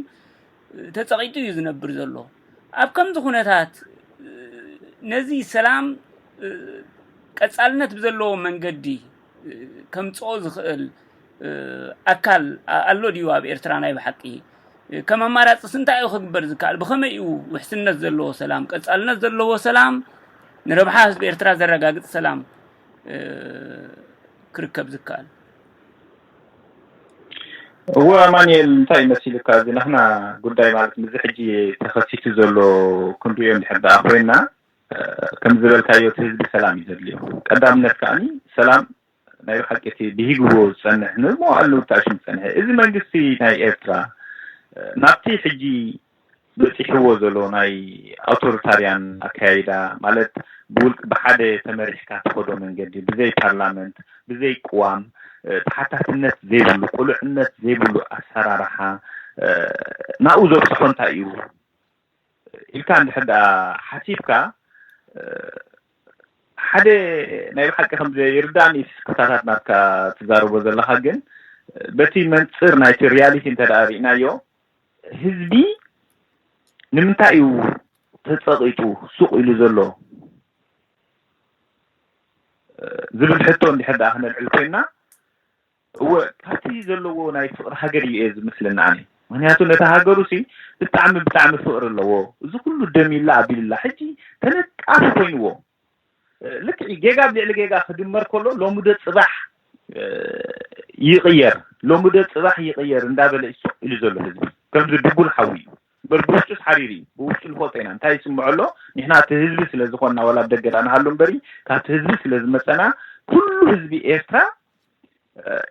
ተፀቒጡ እዩ ዝነብር ዘሎ። ኣብ ከምዚ ኩነታት ነዚ ሰላም ቀፃልነት ብዘለዎ መንገዲ ከምፅኦ ዝኽእል ኣካል ኣሎ ድዩ ኣብ ኤርትራ ናይ ብሓቂ? ከም ኣማራፅስ እንታይ እዩ ክግበር ዝከኣል? ብኸመይ እዩ ውሕስነት ዘለዎ ሰላም፣ ቀፃልነት ዘለዎ ሰላም፣ ንረብሓ ህዝቢ ኤርትራ ዘረጋግፅ ሰላም ክርከብ ዝከኣል? እወ ኣማኒኤል እንታይ መሲልካ እዚ ናህና ጉዳይ ማለት ምዚ ሕጂ ተኸሲቱ ዘሎ ክንሪኦ እንድሕር ደኣ ኮይና ከም ዝበልካዮ እቲ ህዝቢ ሰላም እዩ ዘድልዮ። ቀዳምነት ከዓኒ ሰላም ናይ ብሓቂ እቲ ብሂግዎ ዝጸንሕ ንመዋእሉ ብጣዕሽም ዝጸንሐ እዚ መንግስቲ ናይ ኤርትራ ናብቲ ሕጂ በጺሕዎ ዘሎ ናይ ኣውቶሪታርያን ኣካያይዳ ማለት ብውልቅ ብሓደ ተመሪሕካ ትኸዶ መንገዲ ብዘይ ፓርላመንት ብዘይ ቅዋም ተሓታትነት ዘይብሉ ቁሉዕነት ዘይብሉ ኣሰራርሓ ናብኡ ዘብፅሖ እንታይ እዩ ኢልካ እንድሕር ደኣ ሓሲብካ ሓደ ናይ ብሓቂ ከም ይርዳእኒ ስክፍታታት ናትካ ትዛረቦ ዘለካ ግን በቲ መንፅር ናይቲ ሪያሊቲ እንተ ደኣ ርኢናዮ ህዝቢ ንምንታይ እዩ ተፀቒጡ ሱቕ ኢሉ ዘሎ ዝብል ሕቶ እንድሕር ደኣ ክነልዕል ኮይና እወ ካብቲ ዘለዎ ናይ ፍቕሪ ሃገር እዩ እየ ዝመስለኒ ኣነ ምክንያቱ ነቲ ሃገሩ ሲ ብጣዕሚ ብጣዕሚ ፍቕሪ ኣለዎ እዚ ኩሉ ደም ይላ ኣቢልላ ሕጂ ተነቃፊ ኮይንዎ ልክዕ ጌጋ ኣብ ልዕሊ ጌጋ ክድመር ከሎ ሎሚ ዶ ፅባሕ ይቕየር ሎሚ ዶ ፅባሕ ይቕየር እንዳበለ ይስቕ ኢሉ ዘሎ ህዝቢ ከምዚ ድጉል ሓዊ እዩ እምበር ብውሽጡስ ሓሪር እዩ ብውሽጡ ንፈልጦ ኢና እንታይ ይስምዖ ኣሎ ንሕና እቲ ህዝቢ ስለ ዝኾንና ዋላ ኣብ ደገ ዳ ንሃሉ እምበሪ ካብቲ ህዝቢ ስለ ዝመፀና ኩሉ ህዝቢ ኤርትራ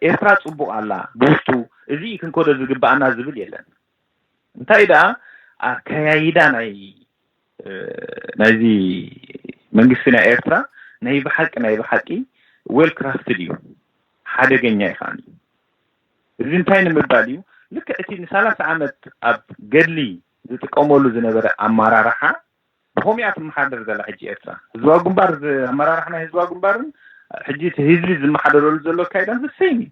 ኤርትራ ፅቡቕ ኣላ ብውሽጡ እዚ ክንከዶ ዝግባኣና ዝብል የለን እንታይ ደኣ ኣከያይዳ ናይ ናይዚ መንግስቲ ናይ ኤርትራ ናይ ብሓቂ ናይ ብሓቂ well crafted እዩ ሓደገኛ እዩ ከዓኒ እዚ እንታይ ንምባል እዩ ልክዕ እቲ ንሰላሳ ዓመት ኣብ ገድሊ ዝጥቀመሉ ዝነበረ ኣመራርሓ ብኸምኡ እያ ትመሓደር ዘላ ሕጂ ኤርትራ ህዝባዊ ግንባር ኣመራርሓ ናይ ህዝባዊ ግንባርን ሕጂ እቲ ህዝቢ ዝመሓደረሉ ዘሎ ኣካይዳን the same እዩ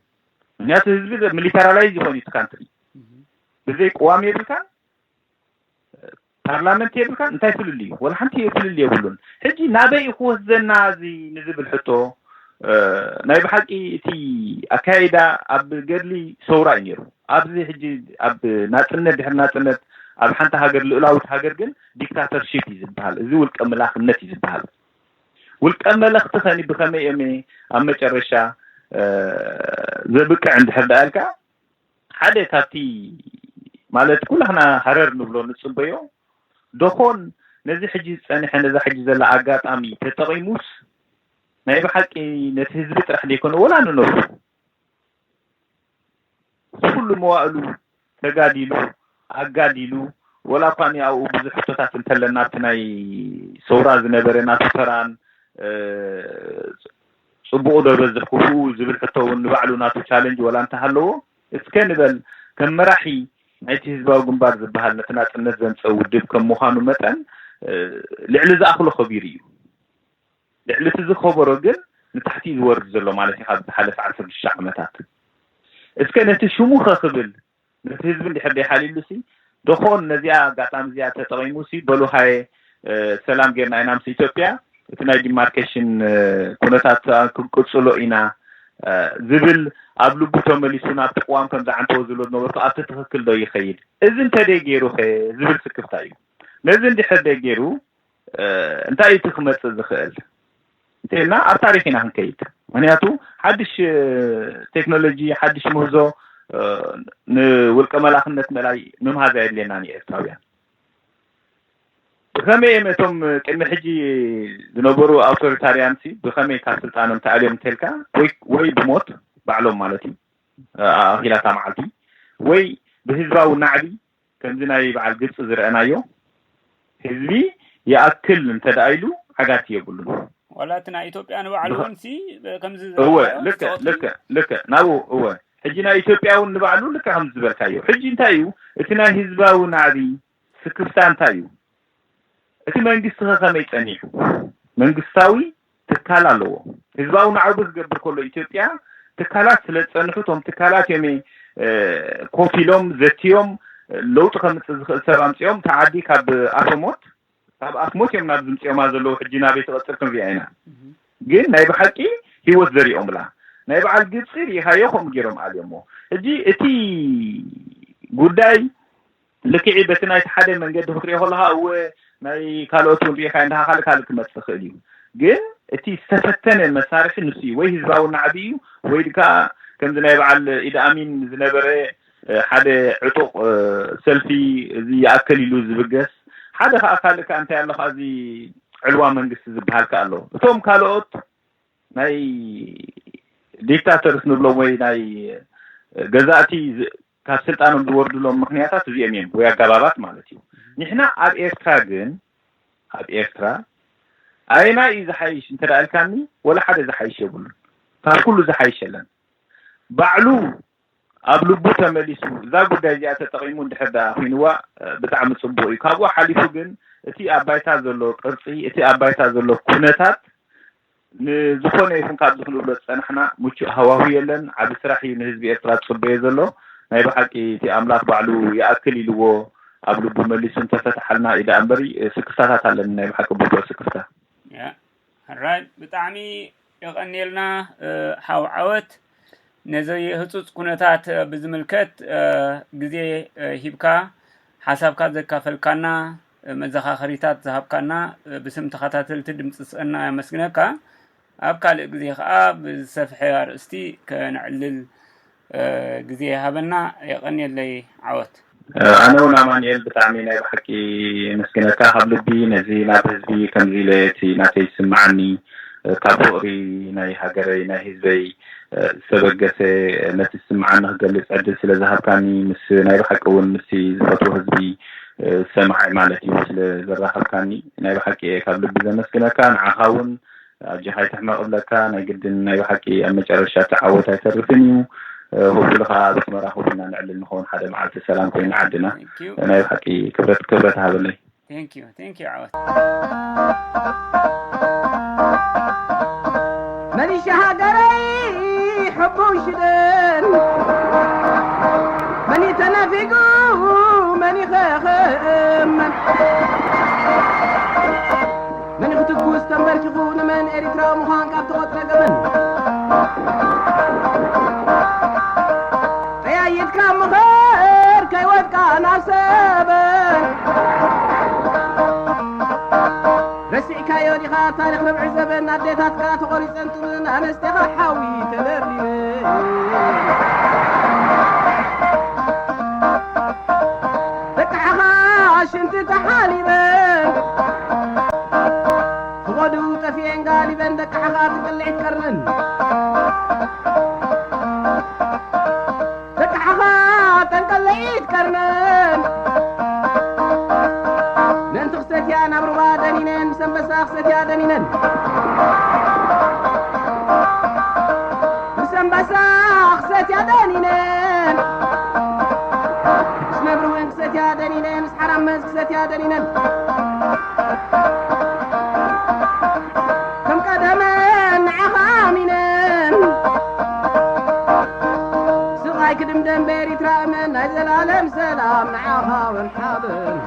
ምክንያቱ ህዝቢ militarilized ዝኾን እዩ country ብዘይ ቅዋም የብልካን ፓርላመንት የብልካን እንታይ ፍልል እዩ ወላ ሓንቲ ፍልል የብሉን ሕጂ ናበይ ክወስደና እዚ ንዝብል ሕቶ ናይ ብሓቂ እቲ ኣካይዳ ኣብ ገድሊ ሰውራ እዩ ነይሩ ኣብዚ ሕጂ ኣብ ናፅነት ድሕሪ ናፅነት ኣብ ሓንቲ ሃገር ልእላዊት ሃገር ግን dictatorship እዩ ዝበሃል እዚ ውልቀ ምላኽነት እዩ ዝበሃል ውልቀ መለኽቲ ኸኒ ብኸመይ እዮም ኣብ መጨረሻ ዘብቅዕ እንድሕር ደኣ ኢልካ ሓደ ካብቲ ማለት ኩላህና ሃረር ንብሎ ንፅበዮ ዶኾን ነዚ ሕጂ ዝፀንሐ ነዛ ሕጂ ዘላ ኣጋጣሚ ተጠቒሙስ ናይ ብሓቂ ነቲ ህዝቢ ጥራሕ ዘይኮነ ወላ ንነብሱ ኩሉ መዋእሉ ተጋዲሉ ኣጋዲሉ ወላ እኳ ኣብኡ ብዙሕ ሕቶታት እንተለና ኣብቲ ናይ ሰውራ ዝነበረ ናቱ ተራን ፅቡቕ ዶ በዝሕ ክፉኡ ዝብል ሕቶ እውን ንባዕሉ ናቱ ቻለንጅ ወላ እንተሃለዎ እስከ ንበል ከም መራሒ ናይቲ ህዝባዊ ግንባር ዝበሃል ነቲ ናፅነት ዘምፀ ውድብ ከም ምዃኑ መጠን ልዕሊ ዝኣኽሎ ከቢሩ እዩ ልዕሊ እቲ ዝኸበሮ ግን ንታሕቲ እዩ ዝወርድ ዘሎ ማለት እዩ ካብ ዝሓለፈ ዓሰርተ ሽዱሽተ ዓመታት እስከ ነቲ ሽሙ ከክብል ነቲ ህዝቢ እንድሕር ደይሓልዩሉ ሲ ደኾን ነዚኣ ኣጋጣሚ እዚኣ ተጠቒሙ ሲ በሉ ሃየ ሰላም ጌርና ኢና ምስ ኢትዮጵያ እቲ ናይ ዲማርኬሽን ኩነታት ክንቅፅሎ ኢና ዝብል ኣብ ልቡ ተመሊሱ ናብቲ ቅዋም ከም ዝዓንተዎ ዝብሎ ዝነበርኩ ኣብቲ ትኽክል ዶ ይኸይድ እዚ እንተደይ ገይሩ ኸ ዝብል ስክፍታ እዩ ነዚ እንድሕር ደይ ገይሩ እንታይ እቲ ክመፅእ ዝኽእል እንተልና ኣብ ታሪክ ኢና ክንከይድ ምክንያቱ ሓድሽ ቴክኖሎጂ ሓድሽ ምህዞ ንውልቀ መላኽነት ምእላይ ምምሃዝ ኣየድልየና ንኤርትራውያን ብኸመይ እዮም እቶም ቅድሚ ሕጂ ዝነበሩ ኣውቶሪታርያን ሲ ብኸመይ ካብ ስልጣኖም ተኣልዮም እንተልካ ወይ ብሞት ባዕሎም ማለት እዩ ኣኺላታ መዓልቲ ወይ ብህዝባዊ ናዕቢ ከምዚ ናይ በዓል ግብፂ ዝረአናዮ ህዝቢ ይኣክል እንተ ደኣ ኢሉ ዓጋቲ የብሉን። ዋላ እቲ ናይ ኢትዮጵያ ንባዕሉ እውን ሲ ከምዚ እወ ዝረኣዮ ልክዕ ዝፀወት እዩ። ልክዕ ልክዕ ናብኡ እወ ሕጂ ናይ ኢትዮጵያ እውን ንባዕሉ ልክዕ ከም ዝበልካዮ ሕጂ እንታይ እዩ እቲ ናይ ህዝባዊ ናዕቢ ስክፍታ እንታይ እዩ እቲ መንግስቲ ከ ከመይ ፀኒሑ መንግስታዊ ትካል ኣለዎ። ህዝባዊ ናዕቢ ክገብር ከሎ ኢትዮጵያ ትካላት ስለ ዝፀንሑ እቶም ትካላት እዮም ኮፍ ኢሎም ዘትዮም ለውጢ ከምፅእ ዝኽእል ሰብ ኣምፂኦም እታ ዓዲ ካብ ኣፈሞት ካብ ኣፍሞት እዮም ናብ ዝምፅኦማ ዘለዉ ሕጂ ናበይ ትቐፅል ክንሪኣ ኢና። ግን ናይ ብሓቂ ሂወት ዘሪኦምላ ናይ በዓል ግብፂ ሪኢኻዮ ከምኡ ገይሮም ኣልዮሞ። ሕጂ እቲ ጉዳይ ልክዒ በቲ ናይቲ ሓደ መንገዲ ክትሪኦ ከለኻ እወ ናይ ካልኦት እውን ሪኢኻ እንድኻ ካልእ ካልእ ክመፅእ ይኽእል እዩ። ግን እቲ ዝተፈተነ መሳርሒ ንሱ እዩ። ወይ ህዝባዊ ናዕቢ እዩ ወይ ከዓ ከምዚ ናይ በዓል ኢድ ኣሚን ዝነበረ ሓደ ዕጡቕ ሰልፊ እዚ ይኣክል ኢሉ ዝብገስ ሓደ ከዓ ካልእ ከዓ እንታይ ኣሎ ከዓ እዚ ዕልዋ መንግስቲ ዝበሃል ከዓ ኣሎ። እቶም ካልኦት ናይ ዲክታተርስ ንብሎም ወይ ናይ ገዛእቲ ዝ- ካብ ስልጣኖም ዝወርድሎም ምክንያታት እዚኦም እዮም፣ ወይ ኣገባባት ማለት እዩ። ንሕና ኣብ ኤርትራ ግን፣ ኣብ ኤርትራ ኣየናይ እዩ ዝሓይሽ እንተ ደኣ ኢልካኒ፣ ወላ ሓደ ዝሓይሽ የብሉን። ካብ ኩሉ ዝሓይሽ የለን። ባዕሉ ኣብ ልቡ ተመሊሱ እዛ ጉዳይ እዚኣ ተጠቒሙ እንድሕር ደኣ ኮይንዋ፣ እ፣ ብጣዕሚ ጽቡቕ እዩ። ካብኡ ሓሊፉ ግን እቲ ኣብ ባይታ ዘሎ ቅርጺ፣ እቲ ኣብ ባይታ ዘሎ ኩነታት ንዝኾነ ይኹን ካብዚ ክንብሎ ዝጸናሕና ምቹእ ሃዋሁ የለን። ዓቢ ስራሕ እዩ ንህዝቢ ኤርትራ ዝጽበዮ ዘሎ። ናይ ብሓቂ እቲ ኣምላኽ ባዕሉ ይኣክል ኢልዎ ኣብ ልቡ መሊሱ እንተፈትሓልና እዩ ደኣ እምበሪ፣ እ፣ ስክፍታታት ኣለኒ ናይ ብሓቂ ብርቱዕ ስክፍታ። ያ፣ ራይት፣ ብጣዕሚ የቐንየልና፣ እ፣ ሓው ዓወት። ነዚ ህጹጽ ኩነታት፣ እ፣ ብዝምልከት፣ እ፣ ግዜ፣ እ፣ ሂብካ ሓሳብካ ዘካፈልካና፣ እ፣ መዘኻኸሪታት ዝሃብካና፣ እ፣ ብስም ተኸታተልቲ ድምጺ ሰና የመስግነካ። ኣብ ካልእ ግዜ ከኣ ብዝሰፍሐ ኣርእስቲ ከነዕልል፣ እ፣ ግዜ ይሃበና። የቐንየለይ ዓወት። ኣነ እውን ኣማኑኤል ብጣዕሚ ናይ ብሓቂ የመስግነካ ካብ ልቢ። ነዚ ናብ ህዝቢ ከምዚ ኢለ እቲ ናተይ ዝስምዓኒ ካብ ፍቕሪ ናይ ሃገረይ ናይ ህዝበይ ዝተበገሰ ነቲ ዝስምዓኒ ክገልጽ ዕድል ስለ ዝሃብካኒ ምስ ናይ ብሓቂ እውን ምስቲ ዝፈትዎ ህዝቢ ሰማዒ ማለት እዩ ስለ ዘራኸብካኒ ናይ ብሓቂ እየ ካብ ልቢ ዘመስግነካ። ንዓኻ እውን ኣጆኻ ኣይትሕመቕ እብለካ። ናይ ግድን ናይ ብሓቂ ኣብ መጨረሻ እቲ ዓወት ኣይተርፍን እዩ። ሆፕፉሊ ኸዓ ኣብ ኣስመራ ኮፍ ኢልና ነዕልል ንኸውን ሓደ መዓልቲ ሰላም ኮይኑ ዓድና። Thank you። ናይ ብሓቂ ክብረት ክብረት ሃበለይ። Thank you። Thank you ዓወት። መን ይሻሃገረይ ሕቡን ሽደን መን ይተናፊጉ መን ይኸኸመን መን ክትኩስ ተንበርኪኹ ንመን ኤሪትራዊ ምዃን ካብ ተቖጽረ ገበን። ጠያይትካ ምኸር ከይወድቃ ናብ ሰበን። ረሲዕካዮ ዲኻ ታሪኽ ርብዒ ዘበን ኣዴታትካ ተቖሪጸን ጥብን ኣነስቴኻ ሓዊ ተደርቢበን። ደቅሓኻ ሽንቲ ተሓሊበን ክኸዱ ጠፊኤን ጋሊበን ደቅሓኻ ትቅልዒት ቀርነን። ደቅሓኻ ጠንቀለዒት ቀርነን ምእንቲ ክሰትያ ናብ ሩባ ደኒነን ምስ ኣንበሳ ክሰትያ ደኒነን። ምስ ኣንበሳ ክሰትያ ደኒነን ምስ ነብሪ እውን ክሰትያ ደኒነን ምስ ሓራምዝ ክሰትያ ደኒነን። ከም ቀደመን ንዓኻ ኣሚነን ስቓይ ክድምደም በኤሪትራ እመን ናይ ዘላለም ሰላም ንዓኻ ወንሓበን።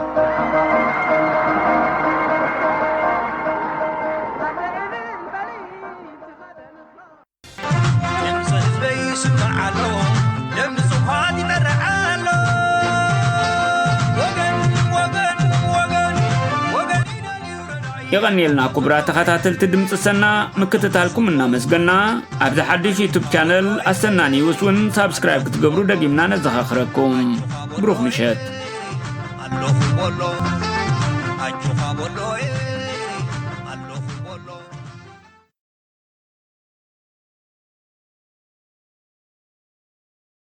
የቐንየልና ክቡራት ተኸታተልቲ ድምፂ ሰና ምክትታልኩም እናመስገና ኣብዚ ሓድሽ ዩቱብ ቻነል ኣሰና ኒውስ እውን ሳብስክራይብ ክትገብሩ ደጊምና ነዘኻኽረኩም። ብሩኽ ምሸት። ኣለኹ ወሎ